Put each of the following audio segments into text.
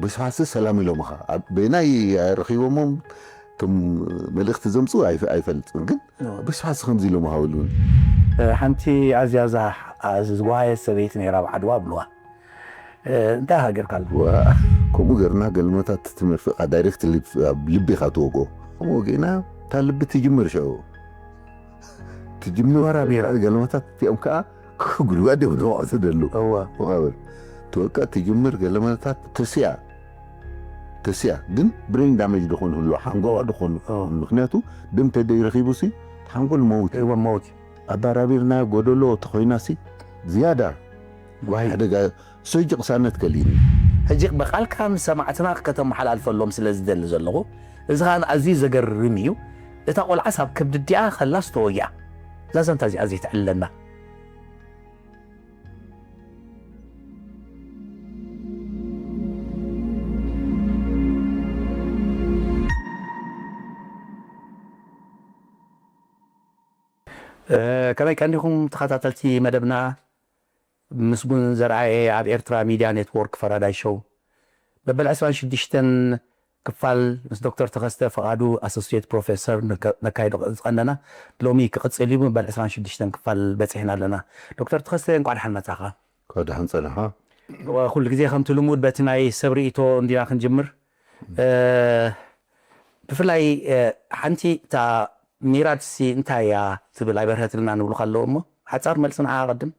ብስፋሲ ሰላም ኢሎምኻ። ኣብ በይናይ ረኺቦሞም እቶም መልእኽቲ ዘምፅኡ ኣይፈ-፣ ኣይፈልጥን፣ ግን ብስፋሲ ከምዚ ኢሎም ሃብሉን። ሓንቲ ኣዝያ እዛ ዝጓሃየት ሰበይቲ ነይራ ኣብ ዓድዋ ብልዋ። እንታይ ሃገርካ ኣሎ? ከምኡ ገርና ገለመታት ትምህርቲ ቃ ዳይሬክት ኣብ ልቢ ኢኻ ትወግኦ። ከምኡ ወጊእና እታ ልቢ ትጅምር ሸው ትጅምር ገለመታት እቲኦም ከዓ ክጉድጓድ እዮም ዝወቅቱ ደሉ። እወ። መቃብር ትወቀ ትጅምር ገለመታት ተስያ ተስያ ግን ብሬን ዳሜጅ ዝኾኑ ህሉ ሓንጎዋ ዝኾኑ እወ። ምክንያቱ ደም ተደይ ረኺቡ ሲ ሓንጎል መውት እወ መውት ኣባራቢርና ጎደሎ ተኾይና ሲ ዝያዳ ዋይ ሓደጋ ሶጂ ቅሳነት ከሊኒ ሕጂ ብቓልካ ንሰማዕትና ከተመሓላልፈሎም ስለ ዝደሊ ዘለኹ እዚ ኸኣ ኣዝዩ ዘገርም እዩ። እታ ቆልዓስ ኣብ ከብዲ ዲኣ ኸላስ ተወጊኣ እዛ ዛንታ እዚኣ ዘይትዕለና። ከመይ ቀኒኹም ተኸታተልቲ መደብና? ምስጉን ዘርኣየ ኣብ ኤርትራ ሚድያ ኔትወርክ ፈራዳይ ሾው መበል ዕስራን ሽዱሽተን ክፋል ምስ ዶክተር ተኸስተ ፈቓዱ ኣሶሲየት ፕሮፌሰር ነካይዶ ዝቐነና ሎሚ ክቕጽል እዩ። መበል ዕስራን ሽዱሽተን ክፋል በጺሕና ኣለና። ዶክተር ተኸስተ እንቋዕ ደሓን መጻኻ። ካብ ደሓን ጸናኻ ኩሉ ግዜ ከምቲ ልሙድ በቲ ናይ ሰብ ርእቶ እንዲና ክንጅምር። ብፍላይ ሓንቲ እታ ሚራድሲ እንታይ እያ ትብል ኣይበርሀትልና ንብሉካ ኣለዎ እሞ ሓፃር መልሲ ንዓ ቀድም።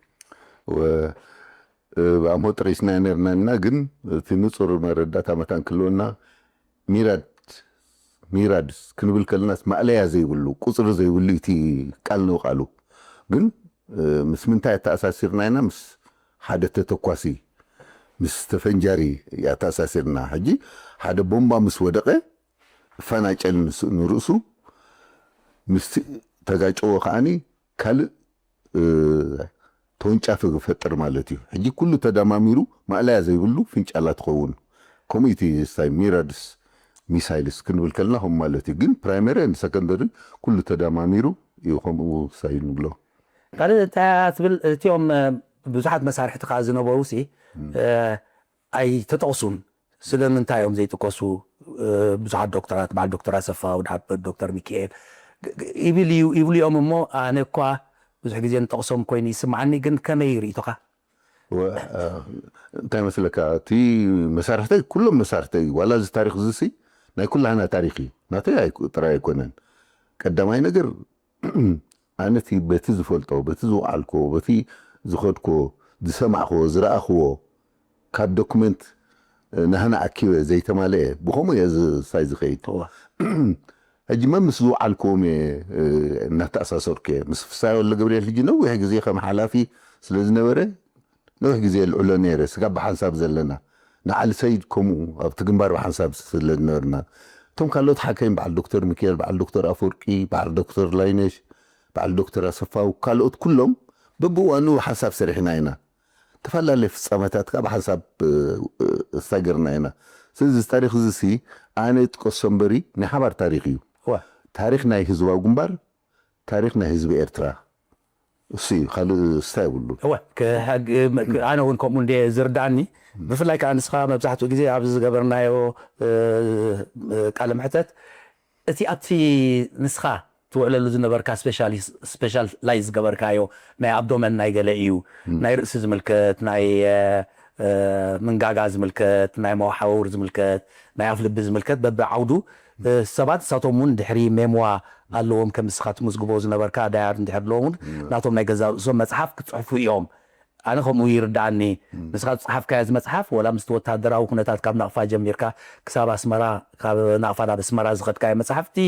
ብኣምሆ ጥሪስና ነርና እና ግን እቲ ንፁር መረዳእታ መታን ክልወና ሚራድ ሚራድስ ክንብል ከለናስ ማእለያ ዘይብሉ ቁፅሪ ዘይብሉ እቲ ቃል ንቃሉ ግን ምስ ምንታይ ኣተኣሳሲርና ኢና ምስ ሓደ ተተኳሲ ምስ ተፈንጃሪ ኣተኣሳሲርና ሕጂ ሓደ ቦምባ ምስ ወደቐ ፈናጨል ንርእሱ ምስ ተጋጨዎ ከዓኒ ካልእ ተወንጫፊ ክፈጥር ማለት እዩ። ሕጂ ኩሉ ተደማሚሩ ማእለያ ዘይብሉ ፍንጫላ ትኸውን። ከምኡ እቲ ስታይ ሚራድስ ሚሳይልስ ክንብል ከልና ከም ማለት እዩ። ግን ፕራይመሪ ን ሰከንደሪ ኩሉ ተደማሚሩ እዩ ከምኡ ስታይ ንብሎ። ካልእ እንታይ ትብል እቲኦም ብዙሓት መሳርሕቲ ከዓ ዝነበሩ ሲ ኣይተጠቕሱን ስለምንታይ እዮም ዘይጥቀሱ? ብዙሓት ዶክተራት በዓል ዶክተር ኣሰፋ ወድሓ ዶክተር ሚካኤል ይብል እዩ ይብሉ እዮም እሞ ኣነ እኳ ብዙሕ ግዜ ንጠቕሶም ኮይኑ ይስምዓኒ ግን ከመይ ርእቶኻ? እንታይ መስለካ እቲ መሳርሕተይ ኩሎም መሳርሕተይ ዋላ እዚ ታሪክ ዝሲ ናይ ኩላህና ታሪክ እዩ ናተይ ጥራይ ኣይኮነን ቀዳማይ ነገር ኣነቲ በቲ ዝፈልጦ በቲ ዝውዓልኮ በቲ ዝኸድኮ ዝሰማዕክዎ ዝረኣኽዎ ካብ ዶክመንት ናህና ኣኪበ ዘይተማለአ ብኸምኡ እየ ዝሳይ ዝኸይድ ሕጂ መ ምስ ዝውዓልክዎም እየ እናተኣሳሰርኩ እየ ምስ ፍሳይ ወለ ገብርኤል ሕጂ ነዊሕ ግዜ ከም ሓላፊ ስለ ዝነበረ ነዊሕ ግዜ ልዕሎ ነይረ ስጋብ ብሓንሳብ ዘለና ንዓሊ ሰይድ ከምኡ ኣብቲ ግንባር ብሓንሳብ ስለ ዝነበርና እቶም ካልኦት ሓከይም በዓል ዶክተር ሚካኤል በዓል ዶክተር ኣፈወርቂ በዓል ዶክተር ላይነሽ በዓል ዶክተር ኣሰፋው ካልኦት ኩሎም በብዋኑ ሓንሳብ ሰሪሕና ኢና ተፈላለየ ፍፃመታት ካብ ሓንሳብ ዝሳገርና ኢና ስለዚ ታሪክ እዚ ሲ ኣነ ጥቀሶ እምበሪ ናይ ሓባር ታሪክ እዩ ታሪክ ናይ ህዝባዊ ግንባር ታሪክ ናይ ህዝቢ ኤርትራ እሱ እዩ ካልእ ስታ የብሉ እወ ኣነ እውን ከምኡ እንደ ዝርዳእኒ ብፍላይ ከዓ ንስኻ መብዛሕትኡ ግዜ ኣብዚ ዝገበርናዮ ቃለ ምሕተት እቲ ኣብቲ ንስኻ ትውዕለሉ ዝነበርካ ስፔሻላይዝ ዝገበርካዮ ናይ ኣብዶመን ናይ ገለ እዩ ናይ ርእሲ ዝምልከት ናይ ምንጋጋ ዝምልከት ናይ መዋሓውር ዝምልከት ናይ ኣፍልቢ ዝምልከት በቢ ዓውዱ ሰባት እሳቶም እውን ድሕሪ ሜምዋ ኣለዎም ከም ንስኻ ትምዝግቦ ዝነበርካ ዳያር እንድሕር ኣለዎም እውን ናቶም ናይ ገዛ ርእሶም መፅሓፍ ክፅሕፉ እዮም ኣነ ከምኡ ይርዳኣኒ ንስኻ ዝፅሓፍካዮ እዚ መፅሓፍ ወላ ምስቲ ወታደራዊ ኩነታት ካብ ናቕፋ ጀሚርካ ክሳብ ኣስመራ ካብ ናቕፋ ናብ ኣስመራ ዝኸድካዮ መፅሓፍቲ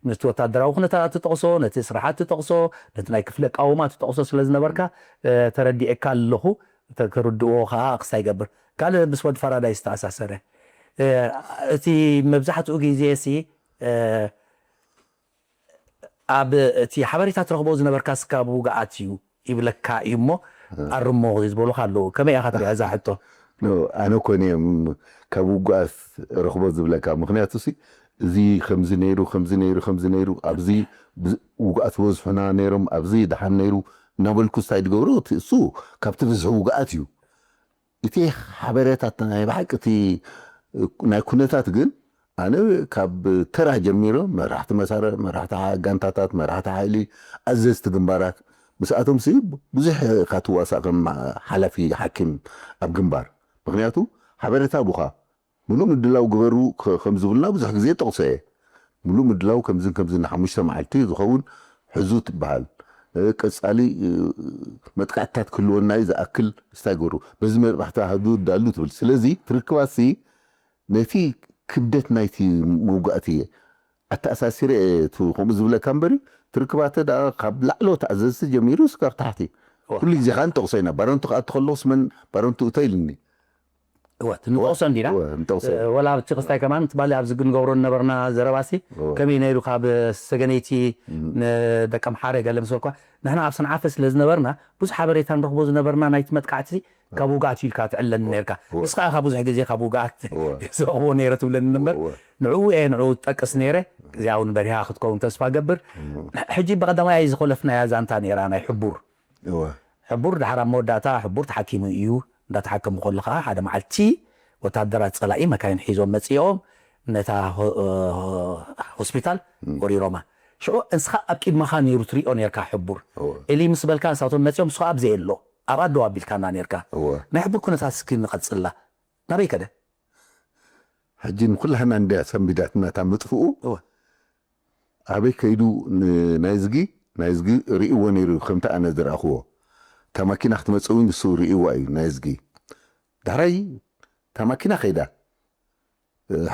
ምስቲ ወታደራዊ ኩነታት ትጠቕሶ ነቲ ስራሓት ትጠቕሶ ነቲ ናይ ክፍለ ቃውማ ትጠቕሶ ስለ ዝነበርካ ተረዲኤካ ኣለኹ ክርድዎ ከዓ ክስታይ ይገብር ካልእ ምስ ወዲ ፈራዳይ ዝተኣሳሰረ እቲ መብዛሕትኡ ግዜ ሲ ኣብ እቲ ሓበሬታ ትረኽቦ ዝነበርካ ስካብ ውግኣት እዩ ይብለካ እዩ እሞ ኣርሞ ዝበሉካ ኣለዉ ከመይ ኢኻ ትሪኣ እዛ ሕቶ ኣነ ኮነ እዮም ካብ ውግኣት ረኽቦ ዝብለካ ምክንያቱ ሲ እዚ ከምዚ ነይሩ ከምዚ ነይሩ ከምዚ ነይሩ ኣብዚ ውግኣት ዝበዝሑና ነይሮም ኣብዚ ደሓን ነይሩ እናበልኩ ስታይ ዝገብሮ እሱ ካብቲ ብዝሒ ውግኣት እዩ እቲ ሓበሬታት ናይ ብሓቂ እቲ ናይ ኩነታት ግን ኣነ ካብ ተራ ጀሚሮ መራሕቲ መሳረ መራሕቲ ጋንታታት መራሕቲ ሓይሊ ኣዘዝቲ ግንባራት ምስኣቶም ሲ ብዙሕ ካትዋሳ ከም ሓላፊ ሓኪም ኣብ ግንባር ምክንያቱ ሓበሬታ ቡኻ ምሉእ ምድላው ግበሩ ከም ዝብልና ብዙሕ ግዜ ጠቕሶ እየ ምሉእ ምድላው ከምዝን ከምዝን ሓሙሽተ መዓልቲ ዝኸውን ሕዙ ትበሃል ቀፃሊ መጥቃዕትታት ክህልወና እዩ ዝኣክል ስታይ ገሩ በዚ መጥባሕቲ ሃዱ ዳሉ ትብል ስለዚ ትርክባሲ ነቲ ክብደት ናይቲ መውጋእቲ ኣተኣሳሲረ ከምኡ ዝብለካ እምበሪ ትርክባተ ካብ ላዕሎ ተኣዘዝቲ ጀሚሩ ስካብ ታሕቲ ኩሉ ግዜ ከዓ ንጠቕሶ ኢና ባረንቱ ክኣቱ ከለኹስ መን ባረንቱ እቶ ኢልኒ እወ ትንጠቕሶ እንዲና ወላ ኣብቲ ክስታይ ከማን ትባሊ ኣብዚ ክንገብሮ ነበርና ዘረባሲ ከመይ ነይሩ ካብ ሰገነይቲ ንደቀምሓረ ገለ ምስ በልኳ ንሕና ኣብ ሰንዓፈ ስለ ዝነበርና ብዙሕ ሓበሬታ ንረኽቦ ዝነበርና ናይቲ መጥቃዕቲ ካብ ውግኣት ኢልካ ትዕለኒ ነርካ ንስኻ ኢኻ ብዙሕ ግዜ ካብ ውግኣት ዝረኽቦ ነይረ ትብለኒ እምበር ንዕኡ እየ ንዕኡ ትጠቅስ ነይረ እዚኣ እውን በሪሃ ክትከውን ተስፋ ገብር ሕጂ ብቐዳማይ ዝኾለፍናያ ዛንታ ነይራ ናይ ሕቡር ሕቡር ድሓር ኣብ መወዳእታ ሕቡር ተሓኪሙ እዩ እንዳተሓከሙ ከሎ ከዓ ሓደ መዓልቲ ወታደራት ፀላኢ መካይን ሒዞም መፂኦም ነታ ሆስፒታል ወሪሮማ ሽዑ እንስኻ ኣብ ቂድማኻ ነይሩ ትሪኦ ነርካ ሕቡር እሊ ምስ በልካ ንሳቶም መፂኦም ንስኻ ኣብዚ የሎ ኣብ ኣዶ ኣቢልካና ነርካ ናይ ሕቡር ኩነታት እስኪ ንቐፅላ ናበይ ከደ ሕጂ ንኩላህና እንድያ ሰንቢዳትና እታ ምጥፍኡ ኣበይ ከይዱ ናይዝጊ ናይዝጊ ርእዎ ነይሩ ከምቲ ኣነ ዝረኣኽዎ እታ ማኪና ክትመፅእ እውን ንሱ ርእዋ እዩ ናይዝጊ ዳሕራይ እታ ማኪና ከይዳ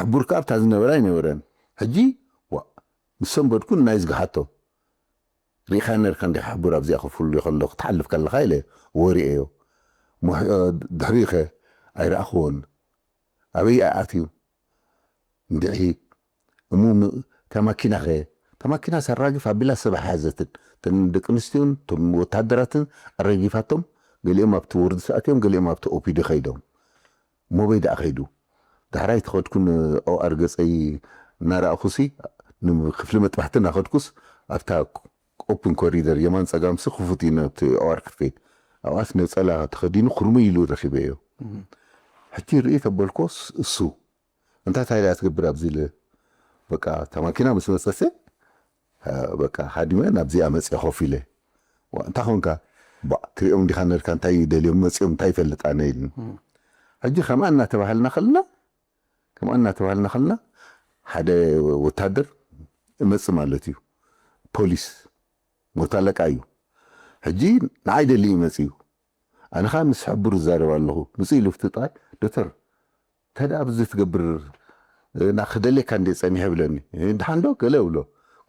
ሕቡር ከዓ ኣብታ ዝነበረ ኣይነበረን ሕጂ ምስ ሰንበድኩ ናይዝጊ ሓቶ ርኢኻ ነርካ እንዲ ሕቡር ኣብዚኣ ክፍሉ ከሎ ክትሓልፍ ከለኻ ኢለ ወሪኤዮ ድሕሪኸ ኣይረኣኽዎን ኣበይ ኣትዩ እንድዒ እሙ ተማኪናኸ ተማኪና ሰራጊፍ ኣቢላ ሰብ ሓዘትን ተን ደቂ ኣንስትዮን ቶም ወታደራትን ኣረጊፋቶም ገሊኦም ኣብቲ ወርዲ ሰኣትዮም ገሊኦም ኣብቲ ኦፒዲ ከይዶም ሞበይ ደኣ ከይዱ ዳሕራይ ተኸድኩ ንኦኣር ገፀይ እናረኣኹሲ ንክፍሊ መጥባሕቲ እናኸድኩስ ኣብታ ኦፕን ኮሪደር የማን ፀጋምሲ ክፉት እዩ ነቲ ኦኣር ክትከይድ ኣብኣስ ነፀላ ተኸዲኑ ክርሙይ ኢሉ ረኺበዮ ሕጂ ርኢ ተበልኮስ እሱ እንታይ ታይላ ትገብር ኣብዚ ኢለ በቃ እታ ማኪና ምስ መፀሰ በቃ ሃዲመ ናብዚኣ መፅየ ኮፍ ኢለ እንታይ ኮንካ ባ ትሪኦም እንዲኻ ነርካ እንታይ ደልዮም መፅኦም እንታይ ይፈልጥ ኣነ ኢልኒ ሕጂ ከምኣ እናተባሃልና ከለና ከምኣ እናተባሃልና ከለና ሓደ ወታደር እመፅእ ማለት እዩ ፖሊስ ሞት ኣለቃ እዩ ሕጂ ንዓይ ደሊ እዩ መፅኡ ኣነ ከዓ ምስ ሕቡር ዝዛረብ ኣለኹ ምፅእ ኢሉ ፍትጣይ ዶክተር እንታይ ደኣ ኣብዚ ትገብር እና ክደልየካ እንደ ፀኒሐ ይብለኒ ድሓን ዶ ገለ እብሎ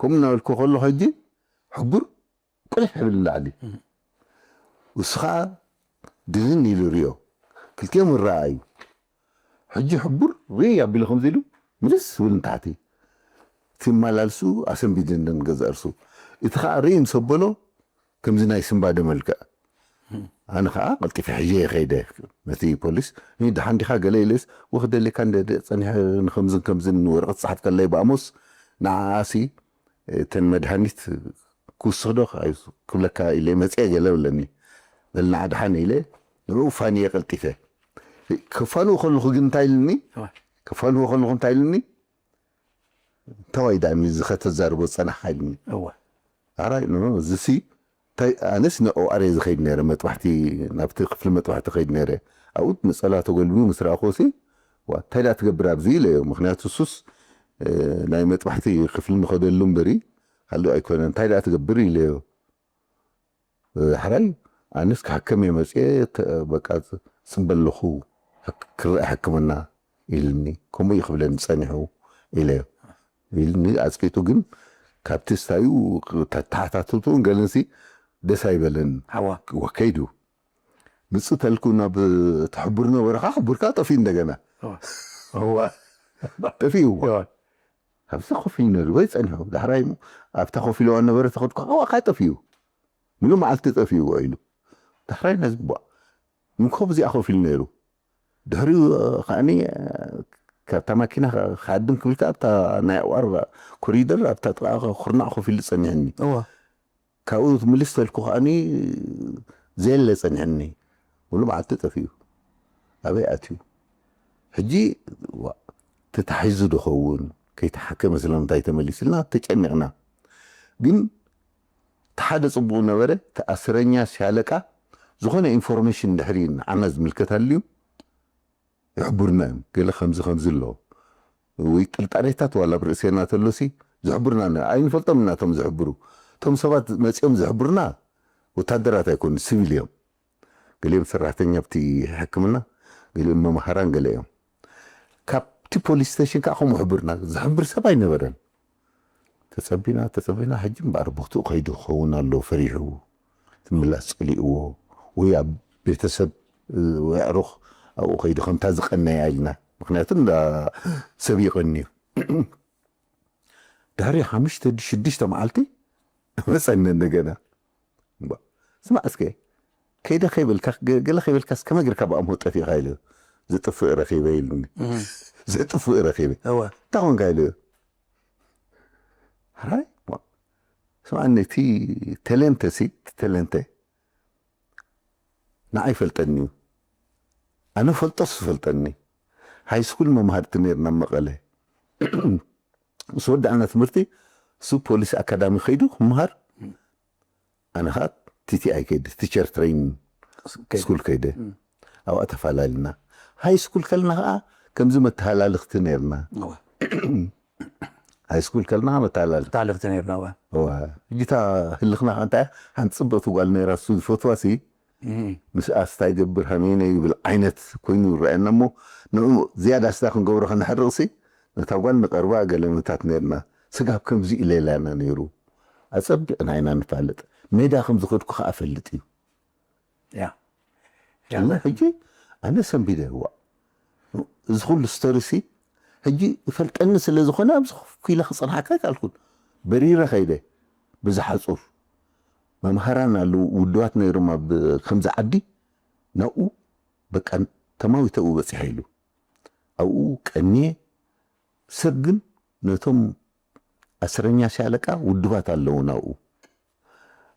ከምኡ እናበልኩ ከሎ ሕጂ ሕቡር ቁልሕ ይብል ንላዕሊ እሱ ከዓ ድንን ኢሉ ሪኦ ክልቲኦም ይረኣዩ ሕጂ ሕቡር ርእ ኣቢሉ ከምዚ ኢሉ ምልስ ዝብል ንታሕቲ እቲ መላልሱ ኣሰንቢድንን ገዛ እርሱ እቲ ከዓ ርኢ ምስ ኣበሎ ከምዚ ናይ ስንባደ መልክዕ ኣነ ከዓ ቀልጢፈ ሕየ ከይደ ነቲ ፖሊስ ደሓን ዲኻ ገለ ኢለስ ወክደልካ እንደ ጸኒሐ ንከምዝን ከምዝን ወረቐት ጸሓፍ ከለይ ብኣሞስ ንዓኣሲ እተን መድሃኒት ክውስኽዶ ክብለካ ኢለ መፅአ ገለ ብለኒ በልና ድሓን ኢለ ንዕኡ ፋንየ ቀልጢፈ ከፋንኡ ከለኹ ግን እንታይ ኢልኒ ከፋንዎ ከለኹ እንታይ ኢልኒ እንተዋይ ዳኒ እዚ ከተዛርቦ ዝፀናሕካ ኢልኒ እወ ኣራይ ኖ እዚሲ እንታይ ኣነስ ንኦኣር እየ ዝኸይድ ነረ መጥባሕቲ ናብቲ ክፍሊ መጥባሕቲ ከይድ ነረ ኣብኡ ነፀላ ተጎልቢቡ ምስ ረኣኹሲ ዋ እንታይ ዳ ትገብር ኣብዚ ኢለዮ ምክንያቱ እሱስ ናይ መጥባሕቲ ክፍሊ ንኸደሉ እምበሪ ካልእ ኣይኮነ እንታይ ዳ ትገብር ኢለዮ ሕራይ ኣነስ ክሕከም እየ መፅየ በቃ ፅበ ኣለኹ ክረአ ሕክምና ኢልኒ ከምኡ እዩ ክብለኒ ፀኒሑ ኢለዮ ኢልኒ ኣፅቂጡ ግን ካብቲ ስታዩ ተተሓታትቱን ገለንሲ ደስ ኣይበለን ሓዋ ወከይዱ ምፅእ ተልኩ ናብ ተሕቡር ነበረ ከዓ ሕቡርካ ጠፊኡ እንደገና ጠፊኡ ካብዚ ኮፍ ኢሉ ነሩ ወይ ፀኒሑ ዳሕራይ ኣብታ ኮፍ ኢለዋ ነበረ ተኸድኩ ከዓ ከዓ ጠፊኡ ምሉ መዓልቲ ጠፊኡ ኢሉ ዳሕራይ ነዚ ቧ ምንኮ ብዚኣ ኮፍ ኢሉ ነይሩ ድሕሪኡ ከዓኒ ካብታ ማኪና ካድም ክብል ከኣ ኣብታ ናይ ኣዋር ኮሪደር ኣብታ ጥቓ ኩርናዕ ኮፍ ኢሉ ጸኒሕኒ እዋ ካብኡ ምልስ ተልኩ ከዓኒ ዘየለ ጸኒሕኒ ሙሉ መዓልቲ ጠፊኡ ኣበይ ኣትዩ ሕጂ ተታሒዙ ድኸውን ከይተሓከመ ስለምንታይ ተመሊስልና ተጨኒቕና። ግን እቲ ሓደ ጽቡቕ ነበረ፣ እቲ ኣስረኛ ሲያለቃ ዝኾነ ኢንፎርሜሽን ድሕሪ ንዓና ዝምልከት ኣልዩ ይሕብሩና እዮም። ገለ ከምዚ ከምዚ ኣሎ ወይ ጥርጣሬታት ዋላ ኣብ ርእሴና ተሎሲ ዝሕብሩና ነ-፣ ኣይንፈልጦም ኢና እቶም ዝሕብሩ። እቶም ሰባት መጺኦም ዝሕብሩና ወታደራት ኣይኮኑ፣ ሲቪል እዮም። ገሊኦም ሰራሕተኛ ኣብቲ ሕክምና፣ ገሊኦም መምሃራን ገለ እዮም። ካብቲ ፖሊስ ስቴሽን ከዓ ከምኡ ሕብርና ዝሕብር ሰብ ኣይነበረን። ተጸቢና ተጸቢና፣ ሕጂ እምበኣር ቦትኡ ከይዱ ክኸውን ኣሎ፣ ፈሪሑ ትምላስ ጸሊእዎ፣ ወይ ኣብ ቤተሰብ ወይ ኣዕሩኽ ኣብኡ ከይዱ ከምታ ዝቐነያ ኢልና፣ ምክንያቱ እንዳ ሰብ ይቐንዩ። ድሕሪ ሓሙሽተ ሽዱሽተ መዓልቲ መጸኒ እንደገና። እምባ፣ ስማዕ እስከ፣ ከይደ ከይበልካ፣ ገ-፣ ገለ ከይበልካስ ከመይ ጌርካ ብኣምሆ ጠፊእካ ኢሉ። ዘጥፍእ ረኺበ ኢሉኒ። እህ። ዘጥፍእ ረኺበ። እወ። እንታይ ኾንካ ኢሉ። ሕራይ፣ ዋ፣ ስማዕኒ፣ እቲ ተሌንተ ሲ፣ እቲ ተሌንተ ንዓይ ይፈልጠኒ እዩ። ኣነ ፈልጦስ ይፈልጠኒ። ሃይ ስኩል መምሃርቲ ነይርና ኣብ መቐለ። ምስ ወዳእና ትምህርቲ፣ እሱ ፖሊስ ኣካዳሚ ከይዱ ክምሃር፣ ኣነ ኸዓ ቲ ቲ ኣይ ከይደ፣ ቲቸር ትሬኒንግ ከይደ። ስኩል ከይደ። እም። ኣብኣ ተፈላለና። ሃይ ስኩል ከለና ኸዓ ከምዚ መተሃላልኽቲ ነይርና። እወ። ሃይ ስኩል ከለና መተሃላልኽቲ። መተሃላልኽቲ ነይርና፣ እወ። እወ። ሕጂ እታ ህልኽና ኸዓ እንታይ እያ? ሓንቲ ጽብቕቲ ጓል ነይራ፣ እሱ ዝፈትዋ ሲ፣ እም። ምስኣስ እንታይ ይገብር፣ ሃመይነ ይብል ዓይነት ኮይኑ ይረኣየና እሞ፣ ንዑ ዝያዳ ስታ ክንገብሮ ከነሕርቕሲ፣ ነታ ጓል ንቐርባ ገለ ምታት ነርና። ስጋብ ከምዚ ኢለ ኢላና ነይሩ። ኣጸቢቕና ኢና ንፋለጥ። ሜዳ ከም ዝኸድኩ ከኣ እፈልጥ እዩ። ያ። ያ። እና ሕጂ ኣነ ሰንቢደ፣ ዋ፣ እዚ ኩሉ ስቶሪሲ ሕጂ ይፈልጠኒ ስለ ዝኾነ ኣብዚ ኮፍ ኢለ ክጸንሓካ ኣይከኣልኩን። በሪረ ከይደ፣ ብዝሓጹር መምሃራን ኣለዉ፣ ውድባት ነይሮም ኣብ ከምዚ ዓዲ፣ ናብኡ በቃ ተማዊተ ኣብኡ በጺሐ ኢሉ። ኣብኡ ቀንየ። ሰብ ግን ነቶም ኣስረኛ ሻለቃ ውድባት ኣለዉ ናብኡ።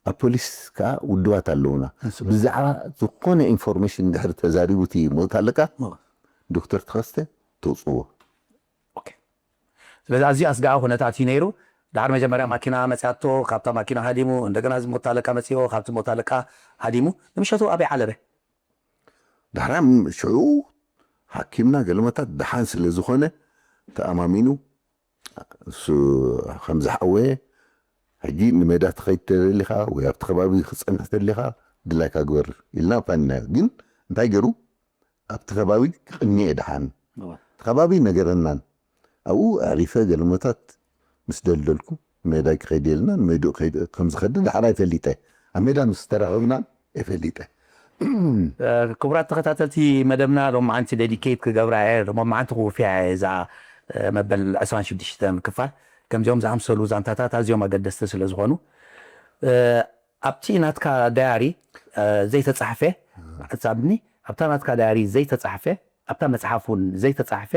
ኣብ ፖሊስ ከኣ ውድባት ኣለዉና። ንሱ ብዛዕባ ዝኾነ ኢንፎርሜሽን እንድሕር ተዛሪቡ እቲ ሞት ኣለቃ፣ እዎ። ዶክተር ተኸስተ ተውጽዎ። ኦኬ። ስለዚ ኣዝዩ ኣስጋኢ ኩነታት እዩ ነይሩ። ድሓር መጀመርያ ማኪና መጽያቶ፣ ካብታ ማኪና ሃዲሙ፣ እንደገና እዚ ሞት ኣለቃ መጽዮ፣ ካብቲ ሞት ኣለቃ ሃዲሙ፣ ንምሸቱ ኣበይ ዓለበ? ድሕራም ሽዑ ሓኪምና ገለመታት ደሓን ስለ ዝኾነ ተኣማሚኑ፣ እሱ ከም ዝሓወየ፣ ሕጂ ንሜዳ ትኸይድ ተደሊኻ ወይ ኣብቲ ከባቢ ክጸንሕ ተደሊኻ ድላይካ ግበር ኢልና ኣፋኒናዮ። ግን እንታይ ገይሩ? ኣብቲ ከባቢ ክቕኒ እየ ደሓን። እወ። እቲ ከባቢ ነገረናን። ኣብኡ ኣዕሪፈ ገለመታት ምስ ደልደልኩ ሜዳይ ክኸይድ የልና፣ ንሜድኡ ከይድ-፣ ከም ዝኸድ ደሓራይ ፈሊጠ። ኣብ ሜዳ ምስ ተራኸብና እየ ፈሊጠ። እ፣ ክቡራት ተኸታተልቲ መደብና፣ ሎማዓንቲ ዴዲኬት ክገብራ እየ፣ ሎማዓንቲ ክውፍያ እየ እዛ፣ እ፣ መበል ዕስራን ሽዱሽተን ክፋል። ከምዚኦም ዝኣምሰሉ ዛንታታት ኣዝዮም ኣገደስቲ ስለ ዝኾኑ፣ እ፣ ኣብቲ ናትካ ዳያሪ፣ እ፣ ዘይተጻሕፈ፣ ሓሳብኒ፣ ኣብታ ናትካ ዳያሪ ዘይተጻሕፈ፣ ኣብታ መጽሓፍ እውን ዘይተጻሕፈ፣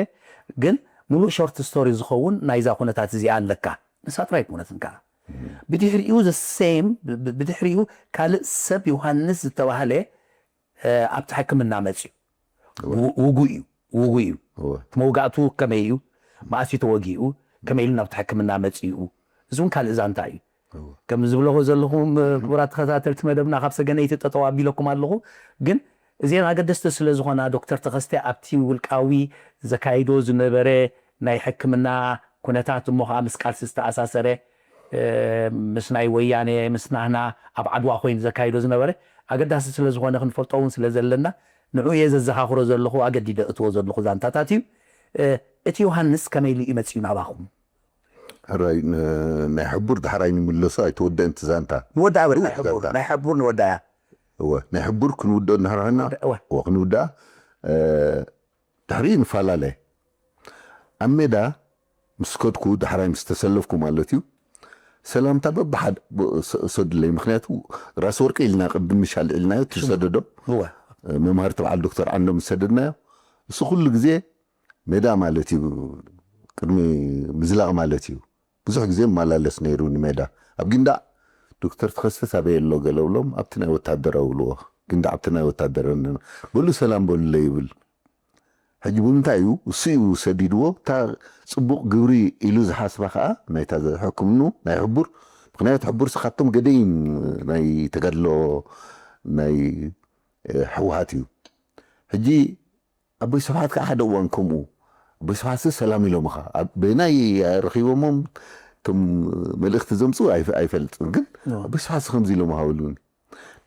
ግን ምሉእ ሾርት ስቶሪ ዝኸውን ናይዛ ኩነታት እዚኣ ኣለካ። ንሳ ጥራይ ኣይኮነትን ከኣ። ብድሕሪኡ ዘ ሴም፣ ብ-፣ ብ-፣ ብድሕሪኡ ካልእ ሰብ ዮሃንስ ዝተባህለ፣ እ፣ ኣብቲ ሕክምና መጽዩ። እወ። ው-፣ ውጉእ እዩ፣ ውጉእ እዩ። እወ። እቲ መውጋእቱ ከመይ እዩ? መኣስ እዩ ተወጊኡ? ከመይ ኢሉ ናብቲ ሕክምና መጽኡ? እዚ እውን ካልእ ዛንታ እዩ። እወ። ከም ዝብለኹ ዘለኹም፣ እ፣ ክቡራት ተኸታተልቲ መደብና፣ ካብ ሰገነይቲ ጠጠው ኣቢለኩም ኣለኹ። ግን እዚአን ኣገደስቲ ስለ ዝኾና፣ ዶክተር ተኸስተ ኣብቲ ውልቃዊ ዘካይዶ ዝነበረ ናይ ሕክምና ኩነታት፣ እሞ ኸዓ ምስ ቃልሲ ዝተኣሳሰረ፣ እ፣ ምስ ናይ ወያኔ፣ ምስ ናህና ኣብ ዓድዋ ኮይኑ ዘካይዶ ዝነበረ ኣገዳሲ ስለ ዝኾነ፣ ክንፈልጦ እውን ስለ ዘለና፣ ንዑ እየ ዘዘኻኽሮ ዘለኹ፣ ኣገዲደ እትዎ ዘለኹ ዛንታታት እዩ። እ፣ እቲ ዮሃንስ ከመይ ኢሉ እዩ መጺኡ ናባኹም? ሕራይ፣ ን-፣ ናይ ሕቡር ዳሕራይ ንምለሶ ኣይተወደአን እቲ ዛንታ። ንወዳእ በል፣ ናይ ሕቡር፣ ዛንታ። ናይ ሕቡር ንወዳእያ። እወ፣ ናይ ሕቡር ክንውድኦ እናሃራሃና፣ ወደ-፣ እወ። እወ፣ ክንውድኣ፣ እ፣ ድሕሪ ንፈላለ። ኣብ ሜዳ ምስ ከድኩ፣ ዳሕራይ ምስ ተሰለፍኩ ማለት እዩ፣ ሰላምታ በብሓደ ብ-፣ ሰ-፣ ሰዱለይ። ምኽንያቱ ራስ ወርቂ ኢልና ቅድም ምሽ ኣልዒልናዮ፣ ትሰደዶ። እወ። መምሃርቲ በዓል ዶክተር ዓንዶም ዝሰደድናዮ፣ እሱ ኩሉ ግዜ ሜዳ ማለት እዩ፣ ቅድሚ ምዝላቕ ማለት እዩ። ብዙሕ ግዜ እመላለስ ነይሩ ንሜዳ። ኣብ ጊንዳዕ ዶክተር ተኸስተ ኣበይ ኣሎ ገለ ብሎም፣ ኣብቲ ናይ ወታደራዊ ብልዎ። ጊንዳዕ ኣብቲ ናይ ወታደራዊ፣ በሉ ሰላም በሉለይ ይብል። ሕጂ ብምንታይ እዩ እሱ እዩ ሰዲድዎ? እታ ጽቡቕ ግብሪ ኢሉ ዝሓስባ ከኣ ናይታ ዘሕክምኑ ናይ ሕቡር፣ ምኽንያቱ ሕቡር ስኻቶም ገደይም ናይ ተጋድሎ ናይ ህወሓት እዩ። ሕጂ ኣቦይ ስብሓት ከዓ ሓደ እዋን ከምኡ ኣቦይ ስብሓትሲ ሰላም ኢሎምኻ በናይ ረኺቦሞም እቶም መልእኽቲ ዘምፅኡ ኣይፈልጥን፣ ግን ኣቦይ ስብሓትሲ ከምዚ ኢሎምኻ በሉኒ።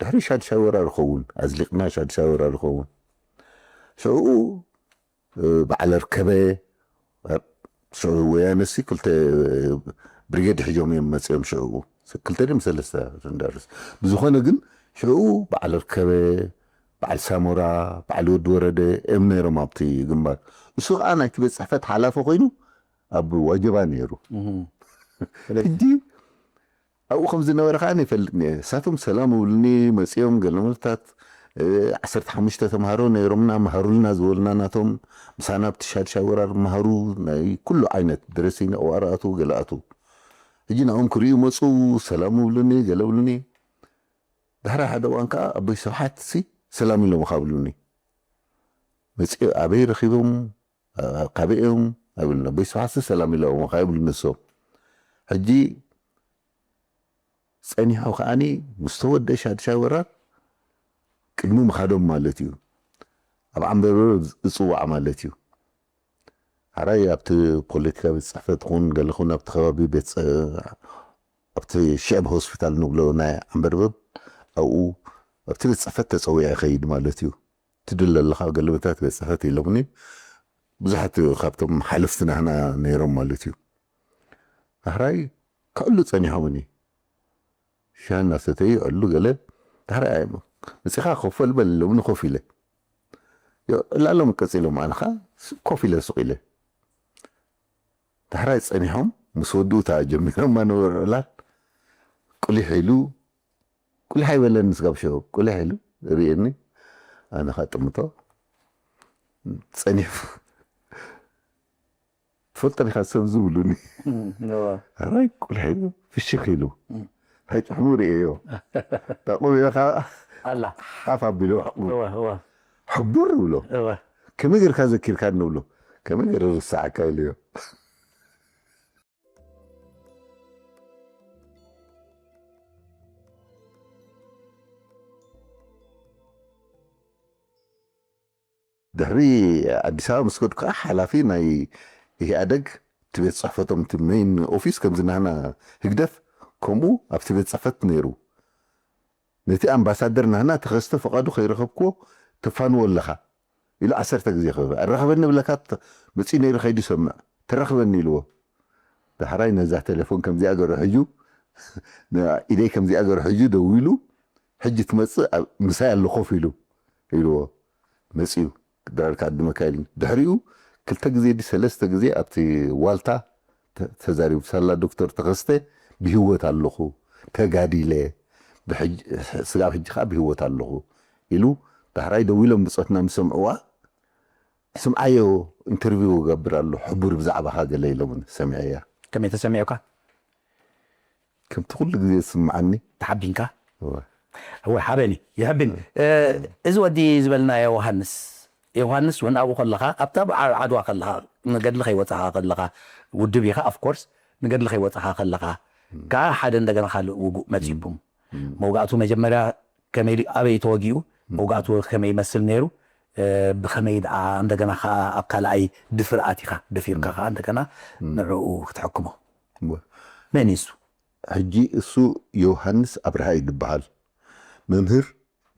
ድሕሪ ሻድሻይ ወራር ኸውን ኣዝሊቕና ሻድሻይ ወራር ኸውን ሽዕኡ በዓል ኣርከበ ሽዑ ወያነሲ ክልተ ብሪጌድ ሒዞም እዮም መፅኦም ሽዕኡ ክልተ ድም ሰለስተ እንዳርስ ብዝኾነ ግን ሽዑ በዓል ኣርከበ በዓል ሳሞራ በዓል ወዲ ወረደ እዮም ነይሮም ኣብቲ ግንባር። እሱ ከዓ ናይቲ ቤት ፅሕፈት ሓላፊ ኮይኑ ኣብ ዋጀባ ነይሩ። ሕጂ ኣብኡ ከም ዝነበረ ከዓ ይፈልጥ እየ። እሳቶም ሰላም እብሉኒ መፅኦም ገለመልታት ዓሰርተ ሓሙሽተ ተምሃሮ ነይሮምና መሃሩልና ዝበሉና ናቶም ምሳና ኣብቲ ሻድሻይ ወራር መሃሩ ናይ ኩሉ ዓይነት ደረሰኝ ኣዋራኣቱ ገለኣቱ ሕጂ ንኦም ክርእዩ መፁ። ሰላም እብሉኒ ገለ እብሉኒ። ድሕሪ ሓደ እዋን ከዓ ኣቦይ ስብሓት ሲ ሰላም ኢሎም ካብ ብሉኒ መፂ ኣበይ ረኪቦም ካበይ እዮም ኣይብሉኒ። ኣቦይ ስብሓት ሲ ሰላም ኢሎም ካብ ይብሉ ንሶም። ሕጂ ፀኒሖ ከዓኒ ምስ ተወደ ሻድሻይ ወራር ቅድሚ ምኻዶም ማለት እዩ ኣብ ዓንበርበር እፅዋዕ ማለት እዩ። ሓራይ ኣብቲ ፖለቲካ ቤት ፅሕፈት ኹን ገለ ኹን ኣብቲ ከባቢ ቤት ኣብቲ ሽዕብ ሆስፒታል ንብሎ ናይ ዓንበርበብ ኣብኡ ኣብቲ ቤት ፅሕፈት ተፀዊዐ ይኸይድ ማለት እዩ። ትድለ ኣለኻ ገለበታት ቤት ፅሕፈት ኢሎምኒ። ብዙሓት ካብቶም ሓለፍቲ ናህና ነይሮም ማለት እዩ። ዳሕራይ ክዕሉ ፀኒሖምኒ። ሻሂ እናሰተዩ ይዕሉ ገለ። ዳሕራይ ኣይ መፂኻ ኮፈል በል ኢሎምኒ ኮፍ ኢለ። ዕላሎም ቀፂሎም ኣነ ኸዓ ኮፍ ኢለ ሱቕ ኢለ። ዳሕራይ ፀኒሖም ምስ ወድኡ እታ ጀሚሮማ ነበሩ ዕላል። ቁሊሕ ኢሉ ቁሊሕ ኣይበለኒ ስጋብ ሽዑ ቁሊሕ ኢሉ ርእየኒ። ኣነ ኸዓ ጥምቶ ፀኒሑ ትፈልጦ ዲኻ ሰብ ዝብሉኒ ራይ ቁልሕ ኢሉ ፍሽኽ ኢሉ እንታይ ጥሕሙ ርእዮ ዳቁብዮ ከዓ ኣላ ሓፍ ኣቢሉ ሕቁ እወ እወ ሕቡር ይብሎ እወ ከመይ ጌርካ ዘኪርካ ንብሎ ከመይ ገይረ ርስዓካ ኢሉዮ ድሕሪ ኣዲስ ኣበባ ምስ ከድኩ ከዓ ሓላፊ ናይ ኢህኣደግ እቲ ቤት ፅሕፈቶም እቲ ሜይን ኦፊስ ከምዚ ናህና ህግደፍ ከምኡ ኣብቲ ቤት ፅሕፈት ነይሩ ነቲ ኣምባሳደር ናህና ተኸስተ ፍቓዱ ከይረኸብክዎ ተፋንዎ ኣለኻ ኢሉ ዓሰርተ ግዜ ክህበ ኣራኽበኒ ብለካ መፅኡ ነይሩ ከይዱ ሰምዕ ተራኽበኒ ኢልዎ ዳሕራይ ነዛ ቴሌፎን ከምዚኣ ገሩ ሕዩ ኢደይ ከምዚኣ ገሩ ሕዩ ደዊሉ ሕጂ ትመፅእ ምሳይ ኣሎ ኮፍ ኢሉ ኢልዎ መፅኡ ክድረርካ ዕድመካ ኢሉኒ ድሕሪኡ ክልተ ግዜ ዲ ሰለስተ ግዜ ኣብቲ ዋልታ ተዛሪቡ ሳላ ዶክተር ተኸስተ ብህወት ኣለኹ ተጋዲለ ስጋብ ሕጂ ከዓ ብህወት ኣለኹ ኢሉ ዳሕራይ ደው ኢሎም ብፆትና ምስ ሰምዕዋ ስምዓዮ ኢንተርቪው ገብር ኣሎ ሕቡር ብዛዕባኻ ገለ ኢሎምን ሰሚዐያ ከመይ ተሰሚዑካ ከምቲ ኩሉ ግዜ ዝስምዓኒ ተሓቢንካ እወ እወ ሓበኒ ይሕብን እዚ ወዲ ዝበልናዮ ዮሃንስ ዮሃንስ እውን ኣብኡ ከለኻ ኣብታ ዓድዋ ከለኻ ንገድሊ ከይወፃኻ ከለኻ ውድብ ኢኻ ኣፍኮርስ ንገድሊ ከይወፃኻ ከለኻ ከዓ ሓደ እንደገና ካልእ ውጉእ መፂኩም መውጋእቱ መጀመርያ ከመይ ኣበይ ተወጊኡ መውጋእቱ ከመይ ይመስል ነይሩ ብኸመይ ደኣ እንደገና ከዓ ኣብ ካልኣይ ድፍር ኣቲኻ ደፊርካ ከዓ እንደገና ንዕኡ ክትሕክሞ መን እዩ እሱ ሕጂ እሱ ዮሃንስ ኣብርሃ እዩ ዝበሃል መምህር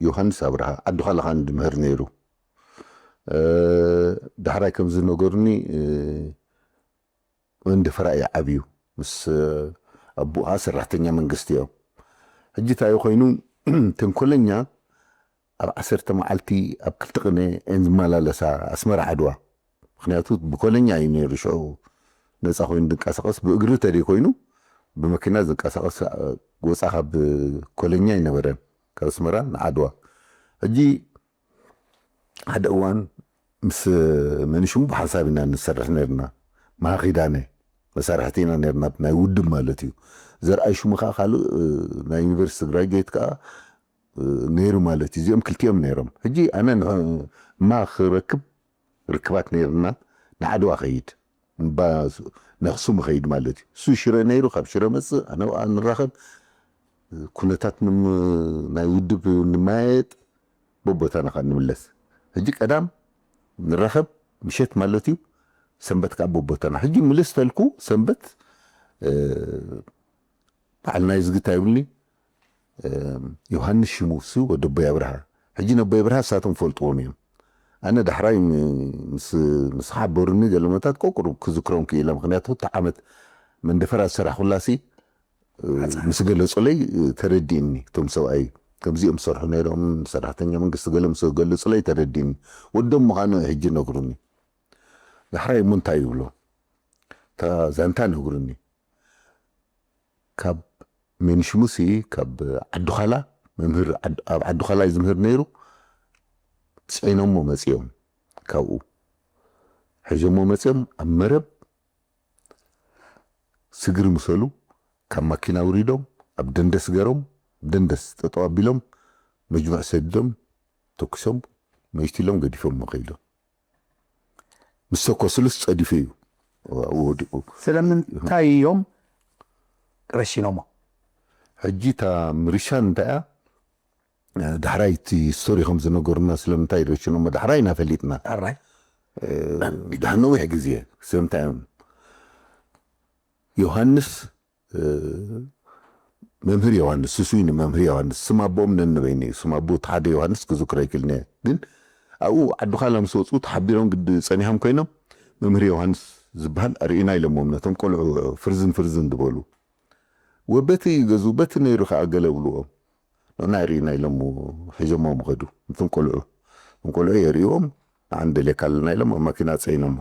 ዮሃንስ ኣብርሃ ዓዲ ኻልኻ እንድምህር ነይሩ ዳሕራይ ከም ዝነገሩኒ መንደፈራ እዩ ዓብዩ ምስ ኣቦኣ ሰራሕተኛ መንግስቲ እዮም ሕጂ እንታይ ኮይኑ ተንኮለኛ ኣብ ዓሰርተ መዓልቲ ኣብ ክልተ ቅነ እየን ዝመላለሳ ኣስመራ ዓድዋ ምክንያቱ ብኮለኛ እዩ ነይሩ ሽዑ ነፃ ኮይኑ ዝንቀሳቀስ ብእግሪ ተደይ ኮይኑ ብመኪና ዝንቀሳቀስ ወፃ ካብ ኮለኛ ኣይነበረን ካብ ኣስመራ ንዓድዋ ሕጂ ሓደ እዋን ምስ መንሽሙ ብሓንሳብ ኢና ንሰርሕ ነርና መሃኺዳነ መሳርሕቲ ኢና ነርና ናይ ውድብ ማለት እዩ ዘርኣይ ሽሙ ከዓ ካልእ ናይ ዩኒቨርሲቲ ግራጁዌት ከዓ ነይሩ ማለት እዩ እዚኦም ክልቲኦም ነይሮም ሕጂ ኣነ ማ ክረክብ ርክባት ነይርና። ንዓድዋ ኸይድ፣ ንባ-፣ ነኽሱም ኸይድ ማለት እዩ። እሱ ሽረ ነይሩ፣ ካብ ሽረ መጽእ፣ ኣነ ኣብኣ ንራኸብ። ኩነታት ንም-፣ ናይ ውድብ ንመያየጥ፣ በቦታና ኸዓ ንምለስ። ሕጂ ቀዳም ንራኸብ፣ ምሸት ማለት እዩ፣ ሰንበት ከዓ በቦታና። ሕጂ ምልስ ተልኩ፣ ሰንበት፣ እ፣ በዓል ናይ ዝግታ ይብልኒ፣ እ፣ ዮሃንስ ሽሙ፣ እሱ ወዲ ኣቦይ ኣብርሃ። ሕጂ ነቦይ ኣብርሃ እሳቶም ፈልጥዎም እዮም። ኣነ ዳሕራይ ም-፣ ምስ፣ ምስ ሓበሩኒ ገለመታት ቆቁሩብ ክዝክሮም ክኢለ። ምኽንያቱ እቲ ዓመት መንደፈራ ዝሰራሕኩላሲ፣ እ፣ ሓፃ። ምስ ገለጹለይ፣ እ፣ ተረዲእኒ። እቶም ሰብኣይ ከምዚኦም ዝሰርሑ ነይሮም፣ ሰራሕተኛ መንግስቲ ገለ ምስ ገለጹለይ ተረዲእኒ። ወዶም ምዃኑ ሕጂ ነግሩኒ። ዳሕራይ እሞ እንታይ ይብሎ? እታ ዛንታ ነግሩኒ። ካብ ሜንሽሙሲ፣ ካብ ዓዱኻላ፣ መምህር ዓድ-፣ ኣብ ዓዱኻላ እዩ ዝምህር ነይሩ። ጽዒኖሞ መጺኦም፣ ካብኡ ሒዞሞ መጺኦም፣ ኣብ መረብ ስግር ምሰሉ፣ ካብ ማኪና ውሪዶም፣ ኣብ ደንደስ ገሮም፣ ደንደስ ጠጠው ኣቢሎም፣ መጅሙዕ ሰዲዶም፣ ተኩሶም፣ መይቲሎም፣ ገዲፎም መኸይዶም። ምስ ተኮስሉስ ጸዲፉ እዩ ኣብኡ ወዲቑ። ስለምንታይ እዮም ረሺኖሞ? ሕጂ እታ ምርሻን እንታይ እያ? ዳሕራይ እቲ ስቶሪ ከም ዝነገሩና ስለምንታይ ረሽኖሞ ዳሕራይ ኢና ፈሊጥና። ኣራይ። እ፣ ድሕሪ ነዊሕ ግዜ ስለምንታይ እዮም? ዮሃንስ፣ እ፣ መምህር ዮሃንስ፣ ስሱይ ንመምህር ዮሃንስ፣ ስም ኣቦኦም ነንበይኑ እዩ። ስም ኣቦ እቲ ሓደ ዮሃንስ ክዝክሮ ኣይክእልን እየ። ግን ኣብኡ ዓዲ ኻላ ምስ ወፁ ተሓቢሮም ግዲ ጸኒሖም ኮይኖም፣ መምህር ዮሃንስ ዝበሃል ኣርእዩና ኢሎሞም ነቶም ቆልዑ ፍርዝን ፍርዝን ዝበሉ። ወበቲ ገዙ፣ በቲ ነይሩ ኸዓ ገለ ብልዎም። ንዕና የርእዩና ኢሎም ሒዞሞም ኸዱ። እቶም ቆልዑ፣ እቶም ቆልዑ የርእዎም፣ ንዓን ደልየካ ኣለና ኢሎም ኣብ ማኪና ጸዒኖሞ።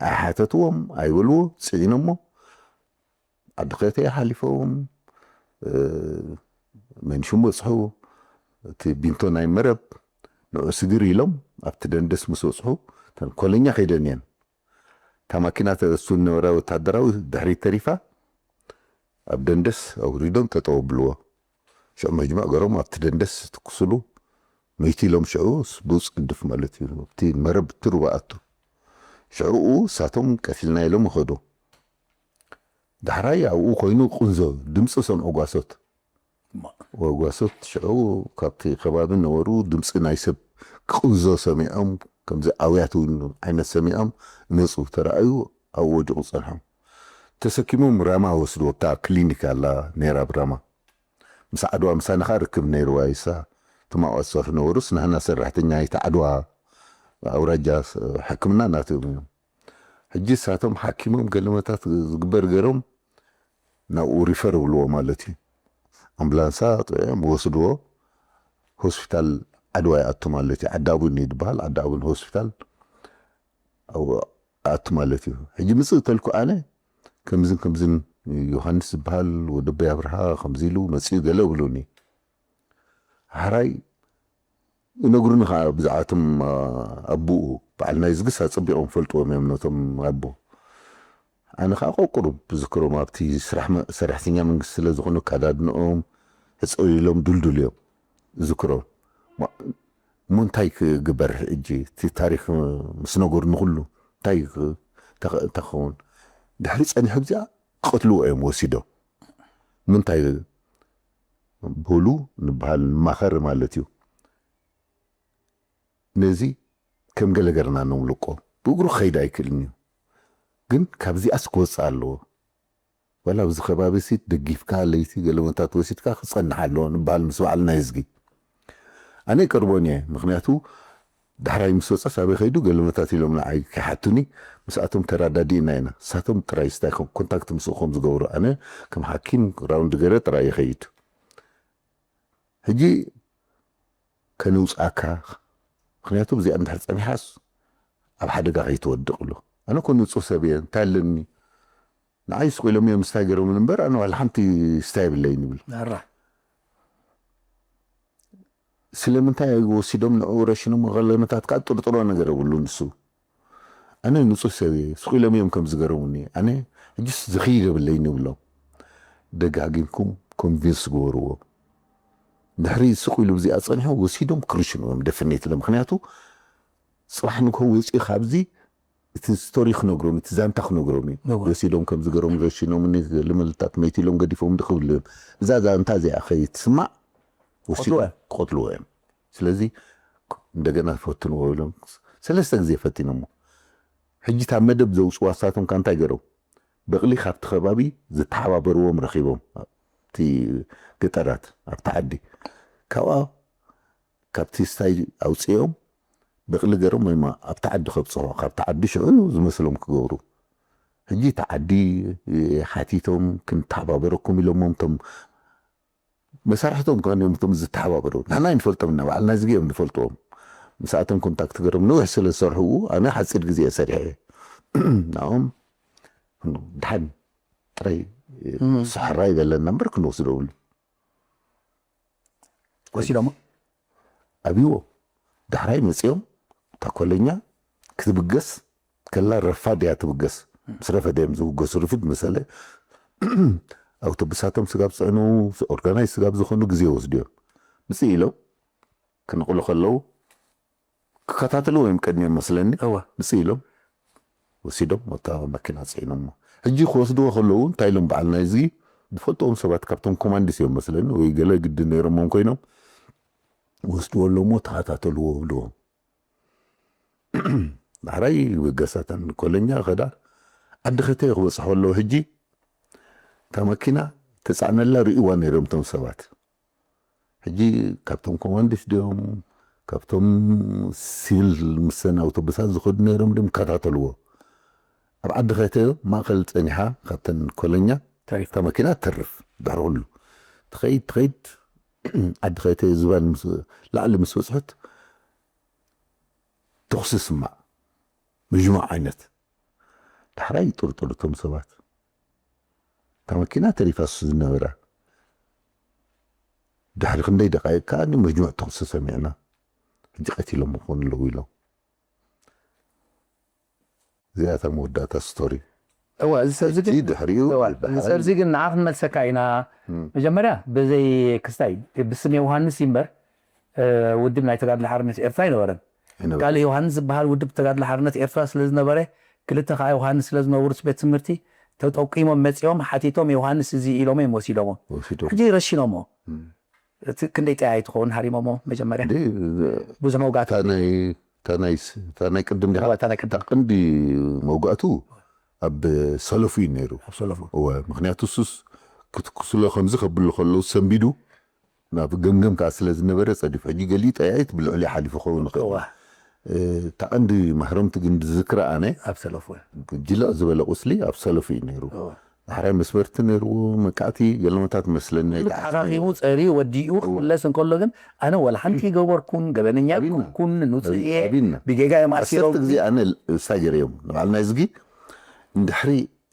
ኣይሓተትዎም፣ ኣይበልዎ፣ ጽዒኖሞ። ዓዲ ኸተየ ሓሊፎም፣ እ፣ መንሽም በጽሑ። እቲ ቢንቶ ናይ መረብ፣ ንዑ ስግር ኢሎም፣ ኣብቲ ደንደስ ምስ በጽሑ፣ እተን ኮለኛ ከይደን እየን። እታ ማኪና ተእሱ ዝነበረ ወታደራዊ ድሕሪት ተሪፋ፣ ኣብ ደንደስ ኣውሪዶም ጠጠው ኣብልዎ። ሽዑ መጅሙዕ ገሮም ኣብቲ ደንደስ ትኩስሉ፣ መይቲ ኢሎም ሽዑ ብኡ ጽድፍ ማለት እዩ። ኣብቲ መረብ እቲ ሩባ ኣቱ። ሽዑኡ እሳቶም ቀቲልና ኢሎም ይኸዱ። ዳሕራይ ኣብኡ ኮይኑ ቁንዞ ድምፂ ሰምዑ ጓሶት። እማ። ወጓሶት ሽዑ ካብቲ ከባቢ ነበሩ ድምፂ ናይ ሰብ ክቁንዞ ሰሚዖም፣ ከምዚ ኣውያት እውን ዓይነት ሰሚዖም መፁ፣ ተረኣዩ፣ ኣብኡ ወዲቑ ፀንሖም። ተሰኪሞም ራማ ወስድዎ፣ ኣብታ ክሊኒክ ኣላ ነይራ ኣብ ራማ። ምስ ዓድዋ ምሳና ኸዓ ርክብ ነይርዋ፣ ይሳ እቶም ኣብኣ ዝሰርሑ ነበሩስ፣ ናህና ሰራሕተኛ ናይቲ ዓድዋ ኣውራጃ ስ-፣ ሕክምና ናትኦም እዮም። ሕጂ ንሳቶም ሓኪሞም ገለመታት ዝግበር ገይሮም ናብኡ ሪፈር ይብልዎ ማለት እዩ። ኣምቡላንሳ ጥዑም ወስድዎ፣ ሆስፒታል ዓድዋ ይኣቱ ማለት እዩ። ዓዲ ኣቡን እዩ ዝበሃል፣ ዓዲ ኣቡን ሆስፒታል ኣብኡ ኣቱ ማለት እዩ። ሕጂ ምጽእ ተልኩ ኣነ ከምዝን ከምዝን ዮሃንስ ዝበሃል ወዲ ኣቦይ ኣብርሃ ከምዚ ኢሉ መጺኡ ገለ ብሉኒ። ሓራይ ይነግሩኒ ኸዓ ብዛዕባ እቶም፣ አ፣ ኣቦኡ፣ በዓል ናይ ዝግስ ኣጸቢቖም ፈልጥዎም እዮም ነቶም ኣቦ። ኣነ ኸዓ ቆቁሩብ ዝክሮም ኣብቲ ስራሕ መ-፣ ሰራሕተኛ መንግስቲ ስለ ዝኾኑ ኣከዳድንኦም ሕጽው ኢሎም ድልዱል እዮም ዝክሮም። ማ-፣ እሞ እንታይ ክግበር ሕጂ? እቲ ታሪኽ ምስ ነገሩኒ ኩሉ እንታይ ክ-፣ እንታይ ክ-፣ እንታይ ክኸውን? ድሕሪ ጸኒሑ ኣብዚኣ ክቐትልዎ እዮም ወሲዶም። ምንታይ በሉ ንበሃል ንማኸር ማለት እዩ። ነዚ ከም ገለ ገርና ነምልቆ። ብእግሩ ክኸይድ ኣይክእልን እዩ። ግን ካብዚኣስ ክወጽእ ኣለዎ። ዋላ ኣብዚ ከባቢ ሲ ደጊፍካ ለይቲ ገለመታት ወሲድካ ክጸንሕ ኣለዎ ንበሃል ምስ በዓል ናይ ህዝጊ። ኣነ ይቀርቦን እየ። ምኽንያቱ ዳሕራይ ምስ ወጸስ ኣበይ ከይዱ ገለመታት ኢሎም ንዓይ ከይሓቱኒ ምስኣቶም ተራዳዲእና ኢና። ንሳቶም ጥራይ ስታይ ኮ-፣ ኮንታክት ምስኡ ከም ዝገብሩ። ኣነ ከም ሓኪም ራውንድ ገይረ ጥራይ ይኸይድ። ሕጂ ከነውጽኣካ፣ ምኽንያቱ ብዚኣ እንድሕር ጸኒሓስ ኣብ ሓደጋ ከይትወድቕ ኢሉ። ኣነ እኮ ንጹህ ሰብ እየ፣ እንታይ ኣለኒ? ንዓይ ስቕ ኢሎም እዮም ስታይ ገይሮምኒ እምበር፣ ኣነ ዋላ ሓንቲ ስታይ የብለይን ይብል። ኣራ። ስለምንታይ ወሲዶም ንዕኡ ረሽኖም ገለመታት ከኣ ጥርጥሮ ነገር የብሉ ንሱ። ኣነ ንጹህ ሰብ እየ፣ ስቕ ኢሎም እዮም ከም ዝገረሙኒ። ኣነ ሕጅስ ዝኽይድ የብለይን ይብሎም። ደጋጊምኩም ኮንቪንስ ግበርዎ። ድሕሪ ስቕ ኢሉ ብዚኣ ጸኒሑ ወሲዶም ክርሽኑ እዮም ደፍኔት ኢሎም። ምኽንያቱ ጽባሕ ንግሆ ወፂኡ ካብዚ እቲ ስቶሪ ክነግሮም፣ እቲ ዛንታ ክነግሮም እዩ። ወሲዶም ከም ዝገሮም ረሽኖም፣ ልምልታት መይት ኢሎም ገዲፎም ድክብሉ እዮም። እዛ ዛንታ እዚኣ ከይትስማዕ ወሲዶም ክቐትልዎ እዮም። ስለዚ እንደገና ፈትንዎ ኢሎም ሰለስተ ግዜ ፈቲኖሞ። ሕጂ እታ መደብ ዘውፅዋ ንሳቶም ከ እንታይ ገይሮም? በቕሊ ካብቲ ከባቢ ዝተሓባበርዎም ረኺቦም፣ ኣብቲ ገጠራት ኣብቲ ዓዲ ካብኣ ካብቲ ስታይ ኣውፅኦም በቕሊ ገይሮም ወይ ኣብቲ ዓዲ ከብፅሑ፣ ካብቲ ዓዲ ሽዑ ዝመስሎም ክገብሩ። ሕጂ እቲ ዓዲ ሓቲቶም ክንተሓባበረኩም ኢሎሞም እቶም መሳርሕቶም ከ እዮም እቶም ዝተሓባበሩ። ንሕና ኣይንፈልጦም ኢና፣ ባዕልና እዚጊ እዮም ንፈልጥዎም። ምስኣቶም ኮንታክት ገይሮም ነዊሕ ስለ ዝሰርሑ፣ ኣነ ሓፂር ግዜ እየ ሰሪሐ። ንኦም ድሓን ጥራይ ስሕራ ይበለና እምበር ክንወስዶ ብሉ ወሲዶሞ ኣብዎ። ዳሕራይ መፂኦም እታ ኮለኛ ክትብገስ ከላ ረፋድ እያ ትብገስ። ምስ ረፈደ እዮም ዝብገሱ። ርፍድ መሰለ ኣውቶቡሳቶም ስጋብ ፅዕኑ ኦርጋናይዝ ስጋብ ዝኾኑ ግዜ ወስድዮም ምፅእ ኢሎም ክነቕሉ ከለዉ ክከታተልዎ እዮም ቀድሚኦም መስለኒ። እወ ምፅእ ኢሎም ወሲዶም ኣብታ መኪና ፅዒኖሞ። ሕጂ ክወስድዎ ከለዉ እንታይ ኢሎም በዓል ናይ እዚ ዝፈልጥዎም ሰባት ካብቶም ኮማንዲስ እዮም መስለኒ ወይ ገለ ግዲ ነይሮሞም ኮይኖም ወስድዎ ኣለዎ እሞ ተኸታተልዎ ብልዎም። ዳሕራይ ብገሳተን ኮለኛ ከዳ ዓዲ ኸተ ክበፅሑ ኣለዉ። ሕጂ እታ መኪና ተፃዕነላ ርእይዋ ነይሮም እቶም ሰባት። ሕጂ ካብቶም ኮማንዲስ ድዮም ካብቶም ሲል ምሰን ኣውቶቡሳት ዝኸዱ ነይሮም ድዮም ይከታተልዎ። ኣብ ዓዲ ኸተ ማእኸል ፀኒሓ ካብተን ኮለኛ ተሪፍ እታ መኪና ተርፍ ድሕሪ ኩሉ ትኸይድ ትኸይድ ዓዲ ኸተ ዝባን ምስ ላዕሊ ምስ በፅሑት ተኹሲ ስማዕ ምጅማዕ ዓይነት ዳሕራይ ይጥርጥሩ እቶም ሰባት። እታ መኪና ተሪፋ እሱ ዝነበራ ድሕሪ ክንደይ ደቃይቅ ከዓ ምጅማዕ ተኹሲ ሰሚዕና ሕጂ ቀቲሎም ክኾኑ ኣለዉ ኢሎም። እዚኣታ መወዳእታ ስቶሪ። እወ እዚ ሰብዚ ግን ድሕሪኡ እወ፣ እዚ ሰብዚ ግን ንዓ ክንመልሰካ ኢና። መጀመርያ ብዘይ ክስታይ ብስም ዮሃንስ ይምበር ውድብ ናይ ተጋድሎ ሓርነት ኤርትራ ኣይነበረን። ካልእ ዮሃንስ ዝበሃል ውድብ ተጋድሎ ሓርነት ኤርትራ ስለ ዝነበረ ክልተ ከዓ ዮሃንስ ስለ ዝነበሩ ቤት ትምህርቲ ተጠቂሞም መፂኦም ሓቲቶም ዮሃንስ እዚ ኢሎም እዮም ወሲዶሞ። ወሲዶም ሕጂ ረሽኖሞ። እቲ ክንደይ ጠያይ ትኸውን ሃሪሞሞ መጀመርያ ብዙሕ መውጋእቲ እታ ናይ ቅድም ዲኻ እታ ናይ ቅድም ቀንዲ መውጋእቱ ኣብ ሰለፉ እዩ ነይሩ። ኣብ ሰለፉ እወ፣ ምክንያቱ እሱስ ክትኩስሎ ከምዚ ከብሉ ከለዉ ሰንቢዱ ናብ ገምገም ከዓ ስለ ዝነበረ ፀዲፉ። ሕጂ ገሊኡ ጠያይት ብልዕሊ ሓሊፉ ክኸውን ይኽእል። እወ። እታ ቀንዲ ማህረምቲ ግን ዝዝክራ ኣነ ኣብ ሰለፉ ጅልቕ ዝበለ ቁስሊ ኣብ ሰለፉ እዩ ነይሩ። ዳሕራይ መስመርቲ ነይርዎ መቃእቲ ገለመታት መስለኒ። ተሓኻኺሙ ፀርዩ ወዲኡ ክምለስ እንከሎ ግን ኣነ ወላ ሓንቲ ገበርኩን ገበነኛ ኣቢና። ኩን ንፁህ እየ ኣቢና። ብጌጋ እዮም ኣሲሮም ዓሰርተ ግዜ ኣነ እሳይ ገይረዮም ንባዕልና ዝጊ እንድሕሪ